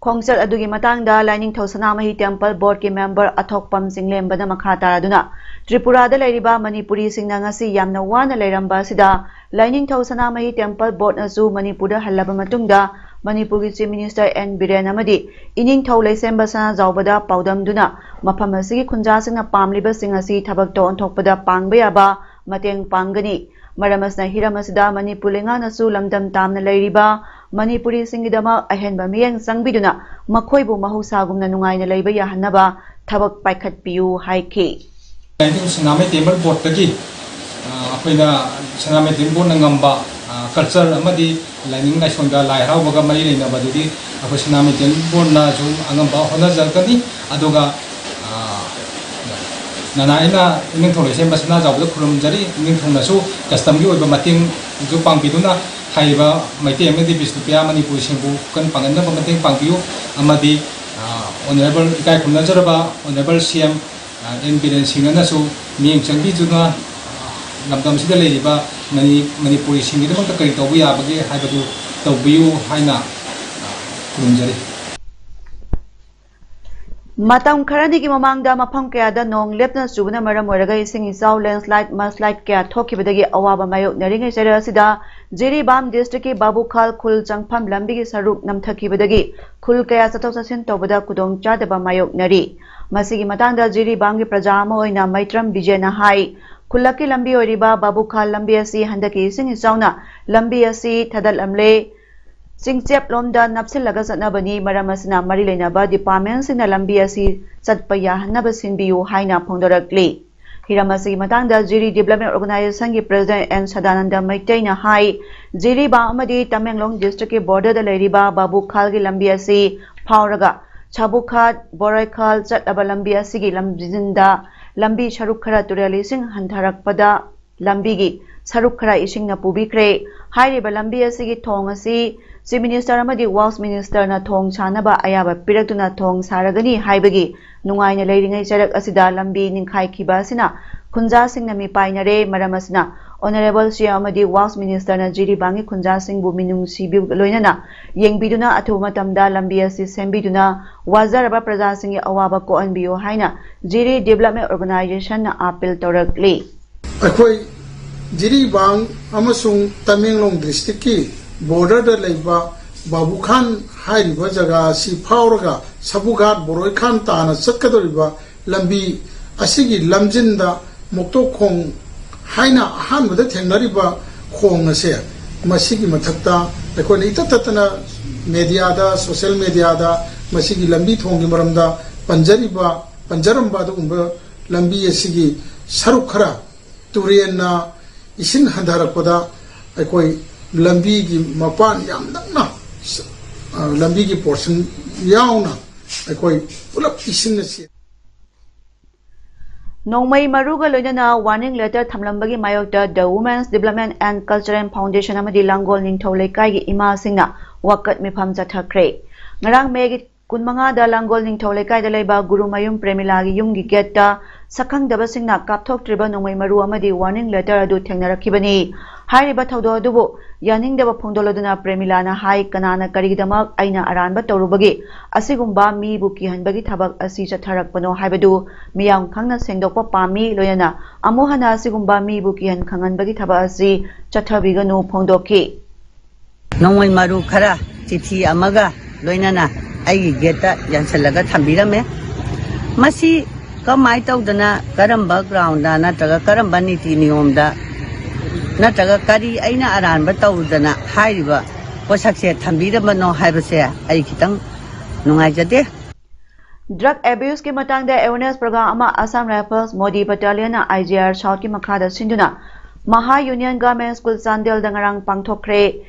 ꯈꯣꯡꯆꯠ ꯑꯗꯨꯒꯤ ꯃꯇꯥꯡꯗ ꯂꯥꯏꯅꯤꯡꯊꯧ ꯁꯅꯥꯃꯍꯤ ꯇꯦꯝꯄꯜ ꯕꯣꯔꯗꯀꯤ ꯃꯦꯝꯕꯔ ꯑꯊꯣꯛꯄꯝ ꯆꯤꯡꯂꯦꯝꯕꯅ ꯃꯈꯥ ꯇꯥꯔꯗꯨꯅ, ꯇ꯭ꯔꯤꯄꯨꯔꯥꯗ ꯂꯩꯔꯤꯕ ꯃꯅꯤꯄꯨꯔꯤꯁꯤꯡꯅ ꯉꯁꯤ ꯌꯥꯝꯅ ꯋꯥꯅ ꯂꯩꯔꯝꯕ ꯑꯁꯤꯗ ꯂꯥꯏꯅꯤꯡꯊꯧ ꯁꯅꯥꯃꯍꯤ ꯇꯦꯝꯄꯜ ꯕꯣꯔꯗꯅꯁꯨ ꯃꯅꯤꯄꯨꯔꯗ ꯍꯜꯂꯕ ꯃꯇꯨꯡꯗ ꯃꯅꯤꯄꯨꯔꯒꯤ ꯆꯤꯐ ꯃꯤꯅꯤꯁꯇꯔ ꯑꯦꯟ ꯕꯤꯔꯦꯟ ꯑꯃꯗꯤ ꯏꯅꯤꯡꯊꯧ ꯂꯩꯁꯦꯝꯕ ꯁꯅꯥꯖꯥꯎꯕꯗ ꯄꯥꯎꯗꯝꯗꯨꯅ ꯃꯐꯝ ꯑꯁꯤꯒꯤ ꯈꯨꯟꯖꯥꯁꯤꯡꯅ ꯄꯥꯝꯂꯤꯕꯁꯤꯡ ꯑꯁꯤ ꯊꯕꯛꯇ ꯑꯣꯟꯊꯣꯛꯄꯗ ꯄꯥꯡꯕ ꯌꯥꯕ ꯃꯇꯦꯡ ꯄꯥꯡꯒꯅꯤ꯫ ꯃꯔꯝ ꯑꯁꯤꯅ ꯍꯤꯔꯝ ꯑꯁꯤꯗ ꯃꯅꯤꯄꯨꯔ ꯂꯩꯉꯥꯛꯅꯁꯨ ꯂꯝꯗꯝ ꯇꯥꯝꯅ ꯂꯩꯔꯤꯕ ꯃꯅꯤꯄꯨꯔꯤꯁꯤꯡꯒꯤꯗꯃꯛ ꯑꯍꯦꯟꯕ ꯃꯤꯠꯌꯦꯡ ꯆꯪꯕꯤꯗꯨꯅ ꯃꯈꯣꯏꯕꯨ ꯃꯍꯧꯁꯥꯒꯨꯝꯅ ꯅꯨꯡꯉꯥꯏꯅ ꯂꯩꯕ ꯌꯥꯍꯟꯅꯕ ꯊꯕꯛ ꯄꯥꯏꯈꯠꯄꯤꯌꯨ ꯍꯥꯏꯈꯤ꯫ ꯂꯥꯏꯅꯤꯡꯊꯧ ꯁꯅꯥꯃꯍꯤ ꯇꯦꯝꯄꯜ ꯕꯣꯔꯗꯇꯒꯤ ꯑꯩꯈꯣꯏꯅ ꯁꯅꯥꯃꯍꯤ ꯇꯦꯝꯄꯜ ꯕꯣꯔꯗꯅ ꯉꯝꯕ ꯀꯜꯆꯔ ꯑꯃꯗꯤ ꯂꯥꯏꯅꯤꯡ ꯂꯥꯏꯁꯣꯟꯒ ꯂꯥꯏ ꯍꯔꯥꯎꯕꯒ ꯃꯔꯤ ꯂꯩꯅꯕꯗꯨꯗꯤ ꯑꯩꯈꯣꯏ ꯁꯅꯥꯃꯍꯤ ꯇꯦꯝꯄꯜ ꯕꯣꯔꯗꯅꯁꯨ ꯑꯉꯝꯕ ꯍꯣꯠꯅꯖꯔꯛꯀꯅꯤ꯫ ꯑꯗꯨꯒ ꯅꯅꯥ ꯑꯩꯅ ꯏꯅꯤꯡꯊꯧ ꯂꯩꯁꯦꯝꯕ ꯁꯅꯥꯖꯥꯎꯕꯗ ꯈꯨꯔꯨꯝꯖꯔꯤ꯫ ꯏꯅꯤꯡꯊꯧꯅꯁꯨ ꯀꯁꯇꯝꯒꯤ ꯑꯣꯏꯕ ꯃꯇꯦꯡꯁꯨ ꯄꯥꯡꯕꯤꯗꯨꯅ ꯍꯥꯏꯔꯤꯕ ꯃꯩꯇꯩ ꯑꯃꯗꯤ ꯕꯤꯁꯅꯨꯄ꯭ꯔꯤꯌꯥ ꯃꯅꯤꯄꯨꯔꯤꯁꯤꯡꯕꯨ ꯀꯟ ꯄꯥꯡꯒꯟꯅꯕ ꯃꯇꯦꯡ ꯄꯥꯡꯕꯤꯌꯨ ꯑꯃꯗꯤ ꯑꯣꯅꯔꯦꯕꯜ ꯏꯀꯥꯏ ꯈꯨꯝꯅꯖꯔꯕ ꯑꯣꯅꯔꯦꯕꯜ ꯁꯤ ꯑꯦꯝ ꯑꯦꯟ ꯕꯤꯔꯦꯟ ꯁꯤꯡꯅꯁꯨ ꯃꯤꯠꯌꯦꯡ ꯆꯪꯕꯤꯗꯨꯅ ꯂꯝꯗꯝꯁꯤꯗ ꯂꯩꯔꯤꯕ ꯃꯅꯤꯄꯨꯔꯤꯁꯤꯡꯒꯤꯗꯃꯛꯇ ꯀꯔꯤ ꯇꯧꯕ ꯌꯥꯕꯒꯦ ꯍꯥꯏꯕꯗꯨ ꯇꯧꯕꯤꯌꯨ ꯍꯥꯏꯅ ꯈꯨꯔꯨꯝꯖꯔꯤ꯫ ꯃꯇꯝ ꯈꯔꯅꯤꯒꯤ ꯃꯃꯥꯡꯗ ꯃꯐꯝ ꯀꯌꯥꯗ ꯅꯣꯡ ꯂꯦꯞꯇꯅ ꯆꯨꯕꯅ ꯃꯔꯝ ꯑꯣꯏꯔꯒ ꯏꯁꯤꯡ ꯏꯆꯥꯎ, ꯂꯦꯟꯁꯂꯥꯏꯠ, ꯃꯁꯂꯥꯏꯠ ꯀꯌꯥ ꯊꯣꯛꯈꯤꯕꯗꯒꯤ ꯑꯋꯥꯕ ꯃꯥꯌꯣꯛꯅꯔꯤꯉꯩ ꯆꯩꯔꯛ ꯑꯁꯤꯗ ꯖꯤꯔꯤꯕꯥꯝ ꯗꯤꯁꯇ꯭ꯔꯤꯛꯀꯤ ꯕꯥꯕꯨꯈꯥꯜ ꯈꯨꯜ ꯆꯪꯐꯝ ꯂꯝꯕꯤꯒꯤ ꯁꯔꯨꯛ ꯅꯝꯊꯈꯤꯕꯗꯒꯤ ꯈꯨꯜ ꯀꯌꯥ ꯆꯠꯊꯣꯛ ꯆꯠꯁꯤꯟ ꯇꯧꯕꯗ ꯈꯨꯗꯣꯡꯆꯥꯗꯕ ꯃꯥꯌꯣꯛꯅꯔꯤ꯫ ꯃꯁꯤꯒꯤ ꯃꯇꯥꯡꯗ ꯖꯤꯔꯤꯕꯥꯝꯒꯤ ꯄ꯭ꯔꯖꯥ ꯑꯃ ꯑꯣꯏꯅ ꯃꯩꯇ꯭ꯔꯝ ꯕꯤꯖꯦꯅ ꯍꯥꯏ, ꯈꯨꯜꯂꯛꯀꯤ ꯂꯝꯕꯤ ꯑꯣꯏꯔꯤꯕ ꯕꯥꯕꯨꯈꯥꯜ ꯂꯝꯕꯤ ꯑꯁꯤ ꯍꯟꯗꯛꯀꯤ ꯏꯁꯤꯡ ꯏꯆꯥꯎꯅ ꯂꯝꯕꯤ ꯑꯁꯤ ꯊꯗꯠꯂꯝꯂꯦ꯫ ꯆꯤꯡꯆꯦꯞꯂꯣꯝꯗ ꯅꯞꯁꯤꯜꯂꯒ ꯆꯠꯅꯕꯅꯤ꯫ ꯃꯔꯝ ꯑꯁꯤꯅ ꯃꯔꯤ ꯂꯩꯅꯕ ꯗꯤꯄꯥꯔꯠꯃꯦꯟꯁꯤꯡꯅ ꯂꯝꯕꯤ ꯑꯁꯤ ꯆꯠꯄ ꯌꯥꯍꯟꯅꯕ ꯁꯤꯟꯕꯤꯌꯨ ꯍꯥꯏꯅ ꯐꯣꯡꯗꯣꯔꯛꯂꯤ꯫ ꯍꯤꯔꯝ ꯑꯁꯤꯒꯤ ꯃꯇꯥꯡꯗ ꯖꯤꯔꯤ ꯗꯤꯕꯂꯞꯃꯦꯟ ꯑꯣꯔꯒꯅꯥꯏꯖꯦꯁꯟꯒꯤ ꯄ꯭ꯔꯦꯁꯤꯗꯦꯟ ꯑꯦꯟ ꯁꯗꯥꯅꯟꯗ ꯃꯩꯇꯩꯅ ꯍꯥꯏ, ꯖꯤꯔꯤꯕꯥꯝ ꯑꯃꯗꯤ ꯇꯃꯦꯡꯂꯣꯡ ꯗꯤꯁꯇ꯭ꯔꯤꯛꯀꯤ ꯕꯣꯔꯗꯔꯗ ꯂꯩꯔꯤꯕ ꯕꯥꯕꯨꯈꯥꯜꯒꯤ ꯂꯝꯕꯤ ꯑꯁꯤ ꯐꯥꯎꯔꯒ ꯁꯥꯕꯨꯈꯥꯠ, ꯕꯣꯔꯩꯈꯥꯜ ꯆꯠꯂꯕ ꯂꯝꯕꯤ ꯑꯁꯤꯒꯤ ꯂꯝꯖꯤꯟꯗ ꯂꯝꯕꯤ ꯁꯔꯨꯛ ꯈꯔ ꯇꯨꯔꯦꯜ ꯏꯁꯤꯡ ꯍꯟꯊꯔꯛꯄꯗ ꯂꯝꯕꯤꯒꯤ ꯁꯔꯨꯛ ꯈꯔ ꯏꯁꯤꯡꯅ ꯄꯨꯕꯤꯈ꯭ꯔꯦ꯫ ꯍꯥꯏꯔꯤꯕ ꯂꯝꯕꯤ ꯑꯁꯤꯒꯤ ꯊꯣꯡ ꯑꯁꯤ Chief Minister ꯑꯃꯗꯤ Works Minister ꯅ ꯊꯣꯡ ꯁꯥꯅꯕ ꯑꯌꯥꯕ ꯄꯤꯔꯛꯇꯨꯅ ꯊꯣꯡ ꯁꯥꯔꯒꯅꯤ ꯍꯥꯏꯕꯒꯤ ꯅꯨꯡꯉꯥꯏꯅ ꯂꯩꯔꯤꯉꯩ ꯆꯔꯛ ꯑꯁꯤꯗ ꯂꯝꯕꯤ ꯅꯤꯡꯈꯥꯏꯈꯤꯕ ꯑꯁꯤꯅ ꯈꯨꯟꯖꯥꯁꯤꯡꯅ ꯃꯤꯄꯥꯏꯅꯔꯦ꯫ ꯃꯔꯝ ꯑꯁꯤꯅ Honourable C M ꯑꯃꯗꯤ Works Minister ꯅ ꯖꯤꯔꯤꯕꯥꯝꯒꯤ ꯈꯨꯟꯖꯥꯁꯤꯡꯕꯨ ꯃꯤꯅꯨꯡꯁꯤꯕ ꯂꯣꯏꯅꯅ ꯌꯦꯡꯕꯤꯗꯨꯅ ꯑꯊꯨꯕ ꯃꯇꯝꯗ ꯂꯝꯕꯤ ꯑꯁꯤ ꯁꯦꯝꯕꯤꯗꯨꯅ ꯋꯥꯖꯔꯕ ꯄ꯭ꯔꯖꯥꯁꯤꯡꯒꯤ ꯑꯋꯥꯕ ꯀꯣꯛꯍꯟꯕꯤꯌꯨ ꯍꯥꯏꯅ ꯖꯤꯔꯤ Development Organisation ꯅ appeal ꯇꯧꯔꯛꯂꯤ꯫ ꯑꯩꯈꯣꯏ ꯖꯤꯔꯤꯕꯥꯝ ꯑꯃꯁꯨꯡ ꯇꯃꯦꯡꯂꯣꯡ district ꯀꯤ border ꯗ ꯂꯩꯕ ꯕꯥꯕꯨꯈꯥꯟ ꯍꯥꯏꯔꯤꯕ ꯖꯒꯥ ꯑꯁꯤ ꯐꯥꯎꯔꯒ ꯁꯕꯨꯘꯥꯠ ꯕꯣꯔꯣꯏꯈꯥꯟ ꯇꯥꯅ ꯆꯠꯀꯗꯧꯔꯤꯕ ꯂꯝꯕꯤ ꯑꯁꯤꯒꯤ ꯂꯝꯖꯤꯟꯗ ꯃꯣꯛꯇꯣꯛ ꯈꯣꯡ ꯍꯥꯏꯅ ꯑꯍꯥꯟꯕꯗ ꯊꯦꯡꯅꯔꯤꯕ ꯈꯣꯡ ꯑꯁꯦ, ꯃꯁꯤꯒꯤ ꯃꯊꯛꯇ ꯑꯩꯈꯣꯏꯅ ꯏꯇꯠ ꯇꯠꯇꯅ media ꯗ, social media ꯗ ꯃꯁꯤꯒꯤ ꯂꯝꯕꯤ ꯊꯣꯡꯒꯤ ꯃꯔꯝꯗ ꯄꯟꯖꯔꯤꯕ, ꯄꯟꯖꯔꯝꯕ ꯑꯗꯨꯒꯨꯝꯕ ꯂꯝꯕꯤ ꯑꯁꯤꯒꯤ ꯁꯔꯨꯛ ꯈꯔ ꯇꯨꯔꯦꯟꯅ ꯏꯁꯤꯡ ꯍꯟꯊꯔꯛꯄꯗ ꯑꯩꯈꯣꯏ ꯂꯝꯕꯤꯒꯤ ꯃꯄꯥꯟ ꯌꯥꯝ ꯅꯛꯅ, ꯑ, ꯂꯝꯕꯤꯒꯤ portion ꯌꯥꯎꯅ ꯑꯩꯈꯣꯏ ꯄꯨꯂꯞ ꯏꯁꯤꯡꯅ ꯆꯦ- ꯅꯣꯡꯃꯩ ꯃꯔꯨꯒ ꯂꯣꯏꯅꯅ warning letter ꯊꯝꯂꯝꯕꯒꯤ ꯃꯥꯌꯣꯛꯇ The Women's Development and Cultural Foundation ꯑꯃꯗꯤ ꯂꯥꯡꯒꯣꯜ ꯅꯤꯡꯊꯧ ꯂꯩꯀꯥꯏꯒꯤ ꯏꯃꯥꯁꯤꯡꯅ ꯋꯥꯀꯠ ꯃꯤꯐꯝ ꯆꯠꯊꯈ꯭ꯔꯦ꯫ ꯉꯔꯥꯡ ꯃꯦꯒꯤ ꯀꯨꯟꯃꯉꯥꯗ ꯂꯥꯡꯒꯣꯜ ꯅꯤꯡꯊꯧ ꯂꯩꯀꯥꯏꯗ ꯂꯩꯕ ꯒꯨꯔꯨꯃꯌꯨꯝ ꯄ꯭ꯔꯦꯃꯤꯂꯥꯒꯤ ꯌꯨꯝꯒꯤ ꯒꯦꯠꯇ ꯁꯛꯈꯪꯗꯕꯁꯤꯡꯅ ꯀꯥꯞꯊꯣꯛꯇ꯭ꯔꯤꯕ ꯅꯣꯡꯃꯩ ꯃꯔꯨ ꯑꯃꯗꯤ warning letter ꯑꯗꯨ ꯊꯦꯡꯅꯔꯛꯈꯤꯕꯅꯤ꯫ ꯍꯥꯏꯔꯤꯕ ꯊꯧꯗꯣꯛ ꯑꯗꯨꯕꯨ ꯌꯥꯅꯤꯡꯗꯕ ꯐꯣꯡꯗꯣꯛꯂꯗꯨꯅ ꯄ꯭ꯔꯦꯃꯤꯂꯥꯅ ꯍꯥꯏ, "ꯀꯅꯥꯅ ꯀꯔꯤꯒꯤꯗꯃꯛ ꯑꯩꯅ ꯑꯔꯥꯟꯕ ꯇꯧꯔꯨꯕꯒꯤ ꯑꯁꯤꯒꯨꯝꯕ ꯃꯤꯕꯨ ꯀꯤꯍꯟꯕꯒꯤ ꯊꯕꯛ ꯑꯁꯤ ꯆꯠꯊꯔꯛꯄꯅꯣ ꯍꯥꯏꯕꯗꯨ ꯃꯤꯌꯥꯝ ꯈꯪꯅ ꯁꯦꯡꯗꯣꯛꯄ ꯄꯥꯝꯃꯤ꯫ ꯂꯣꯏꯅꯅ ꯑꯃꯨꯛ ꯍꯟꯅ ꯑꯁꯤꯒꯨꯝꯕ ꯃꯤꯕꯨ ꯀꯤꯍꯟ ꯈꯪꯍꯟꯕꯒꯤ ꯊꯕꯛ ꯑꯁꯤ ꯆꯠꯊꯕꯤꯒꯅꯨ" ꯐꯣꯡꯗꯣꯛꯈꯤ꯫ ꯅꯣꯡꯃꯩ ꯃꯔꯨ ꯈꯔ ꯆꯤꯊꯤ ꯑꯃꯒ ꯂꯣꯏꯅꯅ ꯑꯩꯒꯤ ꯒꯦꯠꯇ ꯌꯥꯟꯁꯤꯜꯂꯒ ꯊꯝꯕꯤꯔꯝꯃꯦ꯫ ꯃꯁꯤ ꯀꯃꯥꯏ ꯇꯧꯗꯅ, ꯀꯔꯝꯕ ground ꯅꯠꯇ꯭ꯔꯒ ꯀꯔꯝꯕ ꯅꯤꯇꯤ ꯅꯤꯌꯣꯝꯗ ꯅꯠꯇ꯭ꯔꯒ ꯀꯔꯤ ꯑꯩꯅ ꯑꯔꯥꯟꯕ ꯇꯧꯗꯅ ꯍꯥꯏꯔꯤꯕ ꯄꯣꯠꯁꯛꯁꯦ ꯊꯝꯕꯤꯔꯝꯕꯅꯣ ꯍꯥꯏꯕꯁꯦ ꯑꯩ ꯈꯤꯇꯪ ꯅꯨꯡꯉꯥꯏꯖꯗꯦ꯫ Drug abuse ꯀꯤ ꯃꯇꯥꯡꯗ awareness program ꯑꯃ Assam Rifles ꯃꯣꯗꯤ Battalion ꯅ I G R South ꯀꯤ ꯃꯈꯥꯗ ꯁꯤꯟꯗꯨꯅ Maha Union Government School ꯆꯥꯟꯗꯦꯜꯗ ꯉꯔꯥꯡ ꯄꯥꯡꯊꯣꯛꯈ꯭ꯔꯦ꯫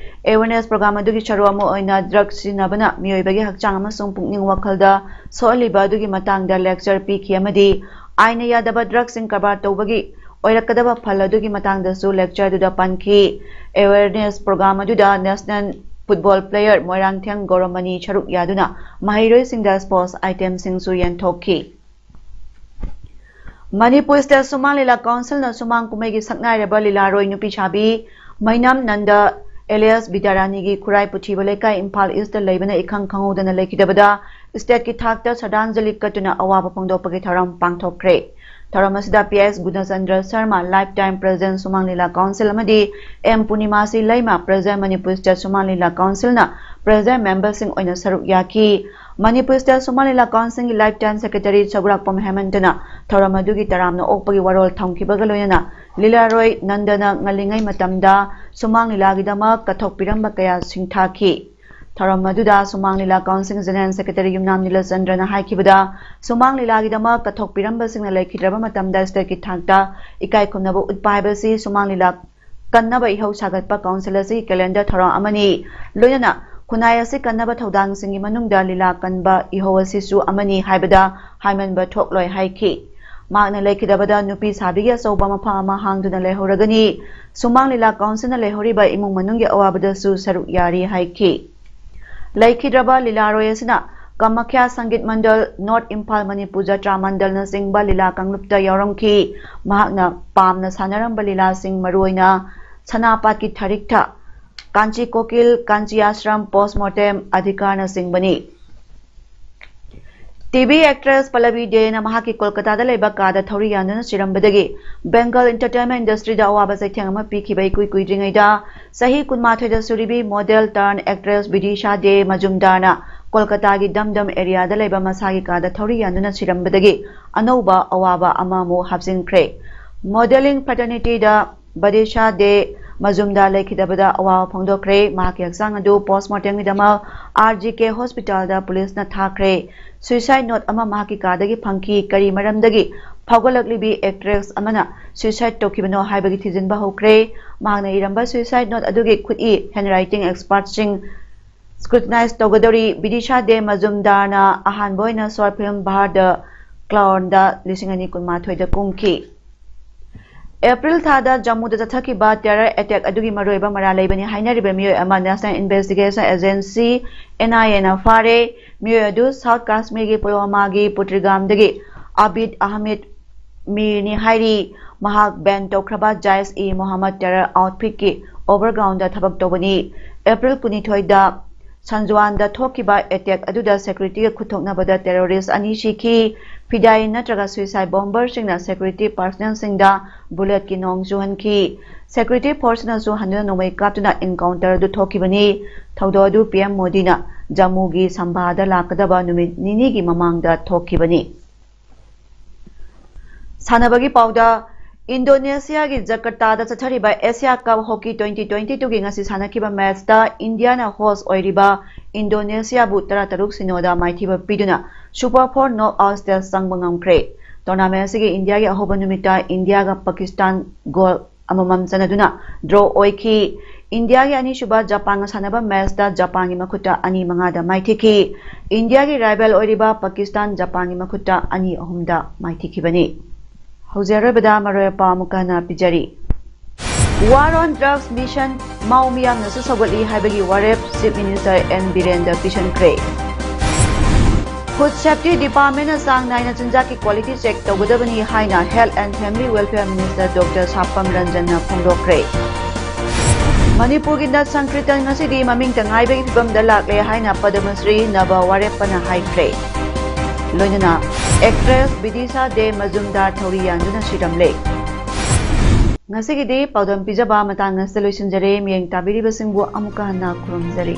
Awareness program ꯑꯗꯨꯒꯤ ꯁꯔꯨꯛ ꯑꯃ ꯑꯣꯏꯅ drug ꯁꯤꯖꯤꯟꯅꯕꯅ ꯃꯤꯑꯣꯏꯕꯒꯤ ꯍꯛꯆꯥꯡ ꯑꯃꯁꯨꯡ ꯄꯨꯛꯅꯤꯡ ꯋꯥꯈꯜꯗ ꯁꯣꯛꯍꯜꯂꯤꯕ ꯑꯗꯨꯒꯤ ꯃꯇꯥꯡꯗ lecture ꯄꯤꯈꯤ ꯑꯃꯗꯤ ꯑꯥꯏꯟꯅ ꯌꯥꯗꯕ drug ꯁꯤꯡ ꯀꯔꯕꯥꯔ ꯇꯧꯕꯒꯤ ꯑꯣꯏꯔꯛꯀꯗꯕ ꯐꯜ ꯑꯗꯨꯒꯤ ꯃꯇꯥꯡꯗꯁꯨ lecture ꯑꯗꯨꯗ ꯄꯟꯈꯤ꯫ Awareness program ꯑꯗꯨꯗ national football player ꯃꯣꯏꯔꯥꯡꯊꯦꯝ ꯒꯧꯔꯃꯅꯤ ꯁꯔꯨꯛ ꯌꯥꯗꯨꯅ ꯃꯍꯩꯔꯣꯏꯁꯤꯡꯗ sports item ꯁꯤꯡꯁꯨ ꯌꯦꯟꯊꯣꯛꯈꯤ꯫ ꯃꯅꯤꯄꯨꯔ State ꯁꯨꯃꯥꯡ ꯂꯤꯂꯥ Council ꯅ ꯁꯨꯃꯥꯡ ꯀꯨꯝꯍꯩꯒꯤ ꯁꯛꯅꯥꯏꯔꯕ ꯂꯤꯂꯥꯔꯣꯏ ꯅꯨꯄꯤ ꯁꯥꯕꯤ ꯃꯩꯅꯥꯝ ꯅꯟꯗ alias ꯕꯤꯗ꯭ꯌꯥꯔꯥꯅꯤꯒꯤ ꯈꯨꯔꯥꯏ ꯄꯨꯊꯤꯕ ꯂꯩꯀꯥꯏ, ꯏꯝꯐꯥꯜ East ꯇ ꯂꯩꯕꯅ ꯏꯈꯪ ꯈꯪꯍꯧꯗꯅ ꯂꯩꯈꯤꯗꯕꯗ state ꯀꯤ ꯊꯥꯛꯇ ꯁ꯭ꯔꯗꯥꯟꯖꯂꯤ ꯀꯠꯇꯨꯅ ꯑꯋꯥꯕ ꯐꯣꯡꯗꯣꯛꯄꯒꯤ ꯊꯧꯔꯝ ꯄꯥꯡꯊꯣꯛꯈ꯭ꯔꯦ꯫ ꯊꯧꯔꯝ ꯑꯁꯤꯗ P S ꯒꯨꯅꯆꯟꯗ꯭ꯔ Sharma, lifetime president ꯁꯨꯃꯥꯡ ꯂꯤꯂꯥ Council, ꯑꯃꯗꯤ M ꯄꯨꯔꯅꯤꯃꯥꯁꯤ ꯂꯩꯃ, president ꯃꯅꯤꯄꯨꯔ State ꯁꯨꯃꯥꯡ ꯂꯤꯂꯥ Council ꯅ president member ꯁꯤꯡ ꯑꯣꯏꯅ ꯁꯔꯨꯛ ꯌꯥꯈꯤ꯫ ꯃꯅꯤꯄꯨꯔ State ꯁꯨꯃꯥꯡ ꯂꯤꯂꯥ Council ꯒꯤ lifetime secretary ꯁꯒꯨꯔꯥꯛꯄꯝ ꯍꯦꯃꯟꯇꯅ ꯊꯧꯔꯝ ꯑꯗꯨꯒꯤ ꯇꯔꯥꯝꯅ ꯑꯣꯛꯄꯒꯤ ꯋꯥꯔꯣꯜ ꯊꯝꯈꯤꯕꯒ ꯂꯣꯏꯅꯅ ꯂꯤꯂꯥꯔꯣꯏ ꯅꯟꯗꯅ ꯉꯜꯂꯤꯉꯩ ꯃꯇꯝꯗ ꯁꯨꯃꯥꯡ ꯂꯤꯂꯥꯒꯤꯗꯃꯛ ꯀꯠꯊꯣꯛꯄꯤꯔꯝꯕ ꯀꯌꯥ ꯁꯤꯡꯊꯥꯈꯤ꯫ ꯊꯧꯔꯝ ꯑꯗꯨꯗ ꯁꯨꯃꯥꯡ ꯂꯤꯂꯥ Council General Secretary ꯌꯨꯝꯅꯥꯝ ꯅꯤꯂꯆꯟꯗ꯭ꯔꯅ ꯍꯥꯏꯈꯤꯕꯗ, ꯁꯨꯃꯥꯡ ꯂꯤꯂꯥꯒꯤꯗꯃꯛ ꯀꯠꯊꯣꯛꯄꯤꯔꯝꯕꯁꯤꯡꯅ ꯂꯩꯈꯤꯗ꯭ꯔꯕ ꯃꯇꯝꯗ state ꯀꯤ ꯊꯥꯛꯇ ꯏꯀꯥꯏ ꯈꯨꯝꯅꯕ ꯎꯠꯄ ꯍꯥꯏꯕꯁꯤ ꯁꯨꯃꯥꯡ ꯂꯤꯂꯥ ꯀꯟꯅꯕ ꯏꯍꯧ ꯁꯥꯒꯠꯄ Council ꯑꯁꯤꯒꯤ calendar ꯊꯧꯔꯝ ꯑꯃꯅꯤ꯫ ꯂꯣꯏꯅꯅ ꯈꯨꯟꯅꯥꯏ ꯑꯁꯤ ꯀꯟꯅꯕ ꯊꯧꯗꯥꯡꯁꯤꯡꯒꯤ ꯃꯅꯨꯡꯗ ꯂꯤꯂꯥ ꯀꯟꯕ ꯏꯍꯧ ꯑꯁꯤꯁꯨ ꯑꯃꯅꯤ ꯍꯥꯏꯕꯗ ꯍꯥꯏꯃꯟꯕ ꯊꯣꯛꯂꯣꯏ ꯍꯥꯏꯈꯤ꯫ ꯃꯍꯥꯛꯅ ꯂꯩꯈꯤꯗꯕꯗ ꯅꯨꯄꯤ ꯁꯥꯕꯤꯒꯤ ꯑꯆꯧꯕ ꯃꯐꯝ ꯑꯃ ꯍꯥꯡꯗꯨꯅ ꯂꯩꯍꯧꯔꯒꯅꯤ꯫ ꯁꯨꯃꯥꯡ ꯂꯤꯂꯥ Council ꯅ ꯂꯩꯍꯧꯔꯤꯕ ꯏꯃꯨꯡ ꯃꯅꯨꯡꯒꯤ ꯑꯋꯥꯕꯗꯁꯨ ꯁꯔꯨꯛ ꯌꯥꯔꯤ ꯍꯥꯏꯈꯤ꯫ ꯂꯩꯈꯤꯗ꯭ꯔꯕ ꯂꯤꯂꯥꯔꯣꯏ ꯑꯁꯤꯅ ꯀꯃꯈ꯭ꯌꯥ ꯁꯪꯒꯤꯠ ꯃꯟꯗꯜ, North ꯏꯝꯐꯥꯜ ꯃꯅꯤꯄꯨꯔ ꯖꯇ꯭ꯔꯥ ꯃꯟꯗꯜꯅꯆꯤꯡꯕ ꯂꯤꯂꯥ ꯀꯥꯡꯂꯨꯞꯇ ꯌꯥꯎꯔꯝꯈꯤ꯫ ꯃꯍꯥꯛꯅ ꯄꯥꯝꯅ ꯁꯥꯟꯅꯔꯝꯕ ꯂꯤꯂꯥꯁꯤꯡ ꯃꯔꯨꯑꯣꯏꯅ ꯁꯅꯥꯄꯥꯠꯀꯤ ꯊꯔꯤꯛꯊ, ꯀꯥꯟꯆꯤ ꯀꯣꯀꯤꯜ, ꯀꯥꯟꯆꯤ ashram, Post Mortem, ꯑꯙꯤꯀꯥꯔꯅꯆꯤꯡꯕꯅꯤ꯫ T V actress ꯄꯜꯂꯕꯤ ꯗꯦꯅ ꯃꯍꯥꯛꯀꯤ ꯀꯣꯜꯀꯇꯥꯗ ꯂꯩꯕ ꯀꯥꯗ ꯊꯧꯔꯤ ꯌꯥꯟꯗꯨꯅ ꯁꯤꯔꯝꯕꯗꯒꯤ Bengal entertainment industry ꯗ ꯑꯋꯥꯕ ꯆꯩꯊꯦꯡ ꯑꯃ ꯄꯤꯈꯤꯕ ꯏꯀꯨꯏ ꯀꯨꯏꯗ꯭ꯔꯤꯉꯩꯗ, ꯆꯍꯤ ꯀꯨꯟꯃꯥꯊꯣꯏꯗ ꯁꯨꯔꯤꯕꯤ model turn actress ꯕꯤꯗꯤꯁꯥ ꯗꯦ ꯃꯖꯨꯝꯗꯥꯔꯅ ꯀꯣꯜꯀꯇꯥꯒꯤ ꯗꯝꯗꯝ area ꯗ ꯂꯩꯕ ꯃꯁꯥꯒꯤ ꯀꯥꯗ ꯊꯧꯔꯤ ꯌꯥꯟꯗꯨꯅ ꯁꯤꯔꯝꯕꯗꯒꯤ ꯑꯅꯧꯕ ꯑꯋꯥꯕ ꯑꯃꯃꯨꯛ ꯍꯥꯞꯆꯤꯟꯈ꯭ꯔꯦ꯫ Modelling fraternity ꯗ ꯕꯗꯤꯁꯥ ꯗꯦ ꯃꯖꯨꯝꯗꯥꯔ ꯂꯩꯈꯤꯗꯕꯗ ꯑꯋꯥꯕ ꯐꯣꯡꯗꯣꯛꯈ꯭ꯔꯦ꯫ ꯃꯍꯥꯛꯀꯤ ꯍꯛꯆꯥꯡ ꯑꯗꯨ Post Mortem ꯒꯤꯗꯃꯛ R G K Hospital ꯗ ꯄꯨꯂꯤꯁꯅ ꯊꯥꯈ꯭ꯔꯦ꯫ Suicide note ꯑꯃ ꯃꯍꯥꯛꯀꯤ ꯀꯥꯗꯒꯤ ꯐꯪꯈꯤ꯫ ꯀꯔꯤ ꯃꯔꯝꯗꯒꯤ ꯐꯥꯎꯒꯠꯂꯛꯂꯤꯕꯤ actress ꯑꯃꯅ suicide ꯇꯧꯈꯤꯕꯅꯣ ꯍꯥꯏꯕꯒꯤ ꯊꯤꯖꯤꯟꯕ ꯍꯧꯈ꯭ꯔꯦ꯫ ꯃꯍꯥꯛꯅ ꯏꯔꯝꯕ suicide note ꯑꯗꯨꯒꯤ ꯈꯨꯠꯏ, handwriting expert ꯁꯤꯡ scrutinize ꯇꯧꯒꯗꯧꯔꯤ꯫ ꯕꯤꯗꯤꯁꯥ ꯗꯦ ꯃꯖꯨꯝꯗꯥꯔꯅ ꯑꯍꯥꯟꯕ ꯑꯣꯏꯅ short film ꯕꯍꯥꯔ ꯗ ꯀ꯭ꯂꯥꯎꯟꯗ ꯂꯤꯁꯤꯡ ꯑꯅꯤ ꯀꯨꯟꯃꯥꯊꯣꯏꯗ ꯀꯨꯝꯈꯤ꯫ ꯑꯦꯄ꯭ꯔꯤꯜ ꯊꯥꯗ ꯖꯝꯃꯨꯗ ꯆꯠꯊꯈꯤꯕ terror attack ꯑꯗꯨꯒꯤ ꯃꯔꯨꯑꯣꯏꯕ ꯃꯔꯥꯜ ꯂꯩꯕꯅꯤ ꯍꯥꯏꯅꯔꯤꯕ ꯃꯤꯑꯣꯏ ꯑꯃ National Investigation Agency, NIA ꯅ ꯐꯥꯔꯦ꯫ ꯃꯤꯑꯣꯏ ꯑꯗꯨ ꯁꯥꯎꯊ ꯀꯥꯁꯃꯤꯔꯒꯤ ꯄꯨꯜꯋꯥꯃꯥꯒꯤ ꯄꯨꯇ꯭ꯔꯤꯒꯥꯝꯗꯒꯤ ꯑꯕꯤꯗ ꯑꯍꯃꯦꯗ ꯃꯤꯔꯅꯤ ꯍꯥꯏꯔꯤ꯫ ꯃꯍꯥꯛ ban ꯇꯧꯈ꯭ꯔꯕ ꯖꯥꯏꯁ ꯏ ꯃꯣꯍꯝꯃꯗ terror outfit ꯀꯤ overground ꯗ ꯊꯕꯛ ꯇꯧꯕꯅꯤ꯫ ꯑꯦꯄ꯭ꯔꯤꯜ ꯀꯨꯟꯅꯤꯊꯣꯏꯗ ꯁꯟꯖ꯭ꯋꯥꯟꯗ ꯊꯣꯛꯈꯤꯕ attack ꯑꯗꯨꯗ security ꯒ ꯈꯨꯠꯊꯣꯛꯅꯕꯗ terrorist ꯑꯅꯤ ꯁꯤꯈꯤ꯫ ꯐꯤꯗꯥꯏ ꯅꯠꯇ꯭ꯔꯒ suicide bomber ꯁꯤꯡꯅ security personnel ꯁꯤꯡꯗ bullet ꯀꯤ ꯅꯣꯡ ꯆꯨꯍꯟꯈꯤ꯫ Security force ꯅꯁꯨ ꯍꯟꯗꯨꯅ ꯅꯣꯡꯃꯩ ꯀꯥꯞꯇꯨꯅ encounter ꯑꯗꯨ ꯊꯣꯛꯈꯤꯕꯅꯤ꯫ ꯊꯧꯗꯣꯛ ꯑꯗꯨ PM ꯃꯣꯗꯤꯅ ꯖꯝꯃꯨꯒꯤ ꯁꯝꯚꯥꯗ ꯂꯥꯛꯀꯗꯕ ꯅꯨꯃꯤꯠ ꯅꯤꯅꯤꯒꯤ ꯃꯃꯥꯡꯗ ꯊꯣꯛꯈꯤꯕꯅꯤ꯫ ꯁꯥꯟꯅꯕꯒꯤ ꯄꯥꯎꯗ, ꯏꯟꯗꯣꯅꯦꯁꯤꯌꯥꯒꯤ ꯖꯀꯔꯇꯥꯗ ꯆꯠꯊꯔꯤꯕ Asia Cup Hockey twenty twenty-two ꯒꯤ ꯉꯁꯤ ꯁꯥꯟꯅꯈꯤꯕ match ꯇ ꯏꯟꯗꯤꯌꯥꯅ host ꯑꯣꯏꯔꯤꯕ ꯏꯟꯗꯣꯅꯦꯁꯤꯌꯥꯕꯨ ꯇꯔꯥꯇꯔꯨꯛ ꯁꯤꯅꯣꯗ ꯃꯥꯏꯊꯤꯕ ꯄꯤꯗꯨꯅ Super Four knockout stage ꯆꯪꯕ ꯉꯝꯈ꯭ꯔꯦ꯫ Tournament ꯑꯁꯤꯒꯤ ꯏꯟꯗꯤꯌꯥꯒꯤ ꯑꯍꯧꯕ ꯅꯨꯃꯤꯠꯇ ꯏꯟꯗꯤꯌꯥꯒ ꯄꯥꯀꯤꯁꯇꯥꯟ goal ꯑꯃꯃꯝ ꯆꯟꯅꯗꯨꯅ draw ꯑꯣꯏꯈꯤ꯫ ꯏꯟꯗꯤꯌꯥꯒꯤ ꯑꯅꯤꯁꯨꯕ ꯖꯄꯥꯟꯒ ꯁꯥꯟꯅꯕ match ꯇ ꯖꯄꯥꯟꯒꯤ ꯃꯈꯨꯠꯇ ꯑꯅꯤ ꯃꯉꯥꯗ ꯃꯥꯏꯊꯤꯈꯤ꯫ ꯏꯟꯗꯤꯌꯥꯒꯤ rival ꯑꯣꯏꯔꯤꯕ ꯄꯥꯀꯤꯁꯇꯥꯟ ꯖꯄꯥꯟꯒꯤ ꯃꯈꯨꯠꯇ ꯑꯅꯤ ꯑꯍꯨꯝꯗ ꯃꯥꯏꯊꯤꯈꯤꯕꯅꯤ꯫ ꯍꯧꯖꯤꯛ ꯑꯔꯣꯏꯕꯗ ꯃꯔꯨꯑꯣꯏꯕ ꯄꯥꯎ ꯑꯃꯨꯛꯀ ꯍꯟꯅ ꯄꯤꯖꯔꯤ꯫ War on Drugs Mission ꯃꯥꯎ ꯃꯤꯌꯥꯝꯅꯁꯨ ꯁꯧꯒꯠꯂꯤ ꯍꯥꯏꯕꯒꯤ ꯋꯥꯔꯦꯞ Chief Minister N ꯕꯤꯔꯦꯟꯗ ꯄꯤꯁꯤꯟꯈ꯭ꯔꯦ꯫ Food Safety Department ꯅ ꯆꯥꯡ ꯅꯥꯏꯅ ꯆꯤꯟꯖꯥꯛꯀꯤ quality check ꯇꯧꯒꯗꯕꯅꯤ ꯍꯥꯏꯅ Health and Family Welfare Minister Doctor ꯁꯥꯄꯝ ꯔꯟꯖꯟꯅ ꯐꯣꯡꯗꯣꯛꯈ꯭ꯔꯦ꯫ ꯃꯅꯤꯄꯨꯔꯒꯤ ꯅꯠ ꯁꯪꯀ꯭ꯔꯤꯇꯟ ꯉꯁꯤꯗꯤ ꯃꯃꯤꯡꯇ ꯉꯥꯏꯕꯒꯤ ꯐꯤꯕꯝꯗ ꯂꯥꯛꯂꯦ ꯍꯥꯏꯅ ꯄꯗꯃꯁ꯭ꯔꯤ ꯅꯕ ꯋꯥꯔꯦꯞꯄꯅ ꯍꯥꯏꯈ꯭ꯔꯦ꯫ ꯂꯣꯏꯅꯅ actress ꯕꯤꯗꯤꯁꯥ ꯗꯦ ꯃꯖꯨꯝꯗꯥꯔ ꯊꯧꯔꯤ ꯌꯥꯟꯗꯨꯅ ꯁꯤꯔꯝꯂꯦ꯫ ꯉꯁꯤꯒꯤꯗꯤ ꯄꯥꯎꯗꯝ ꯄꯤꯖꯕ ꯃꯇꯥꯡ ꯑꯁꯤꯗ ꯂꯣꯏꯁꯤꯟꯖꯔꯦ꯫ ꯃꯤꯠꯌꯦꯡ ꯇꯥꯕꯤꯔꯤꯕꯁꯤꯡꯕꯨ ꯑꯃꯨꯛꯀ ꯍꯟꯅ ꯈꯨꯔꯨꯝꯖꯔꯤ꯫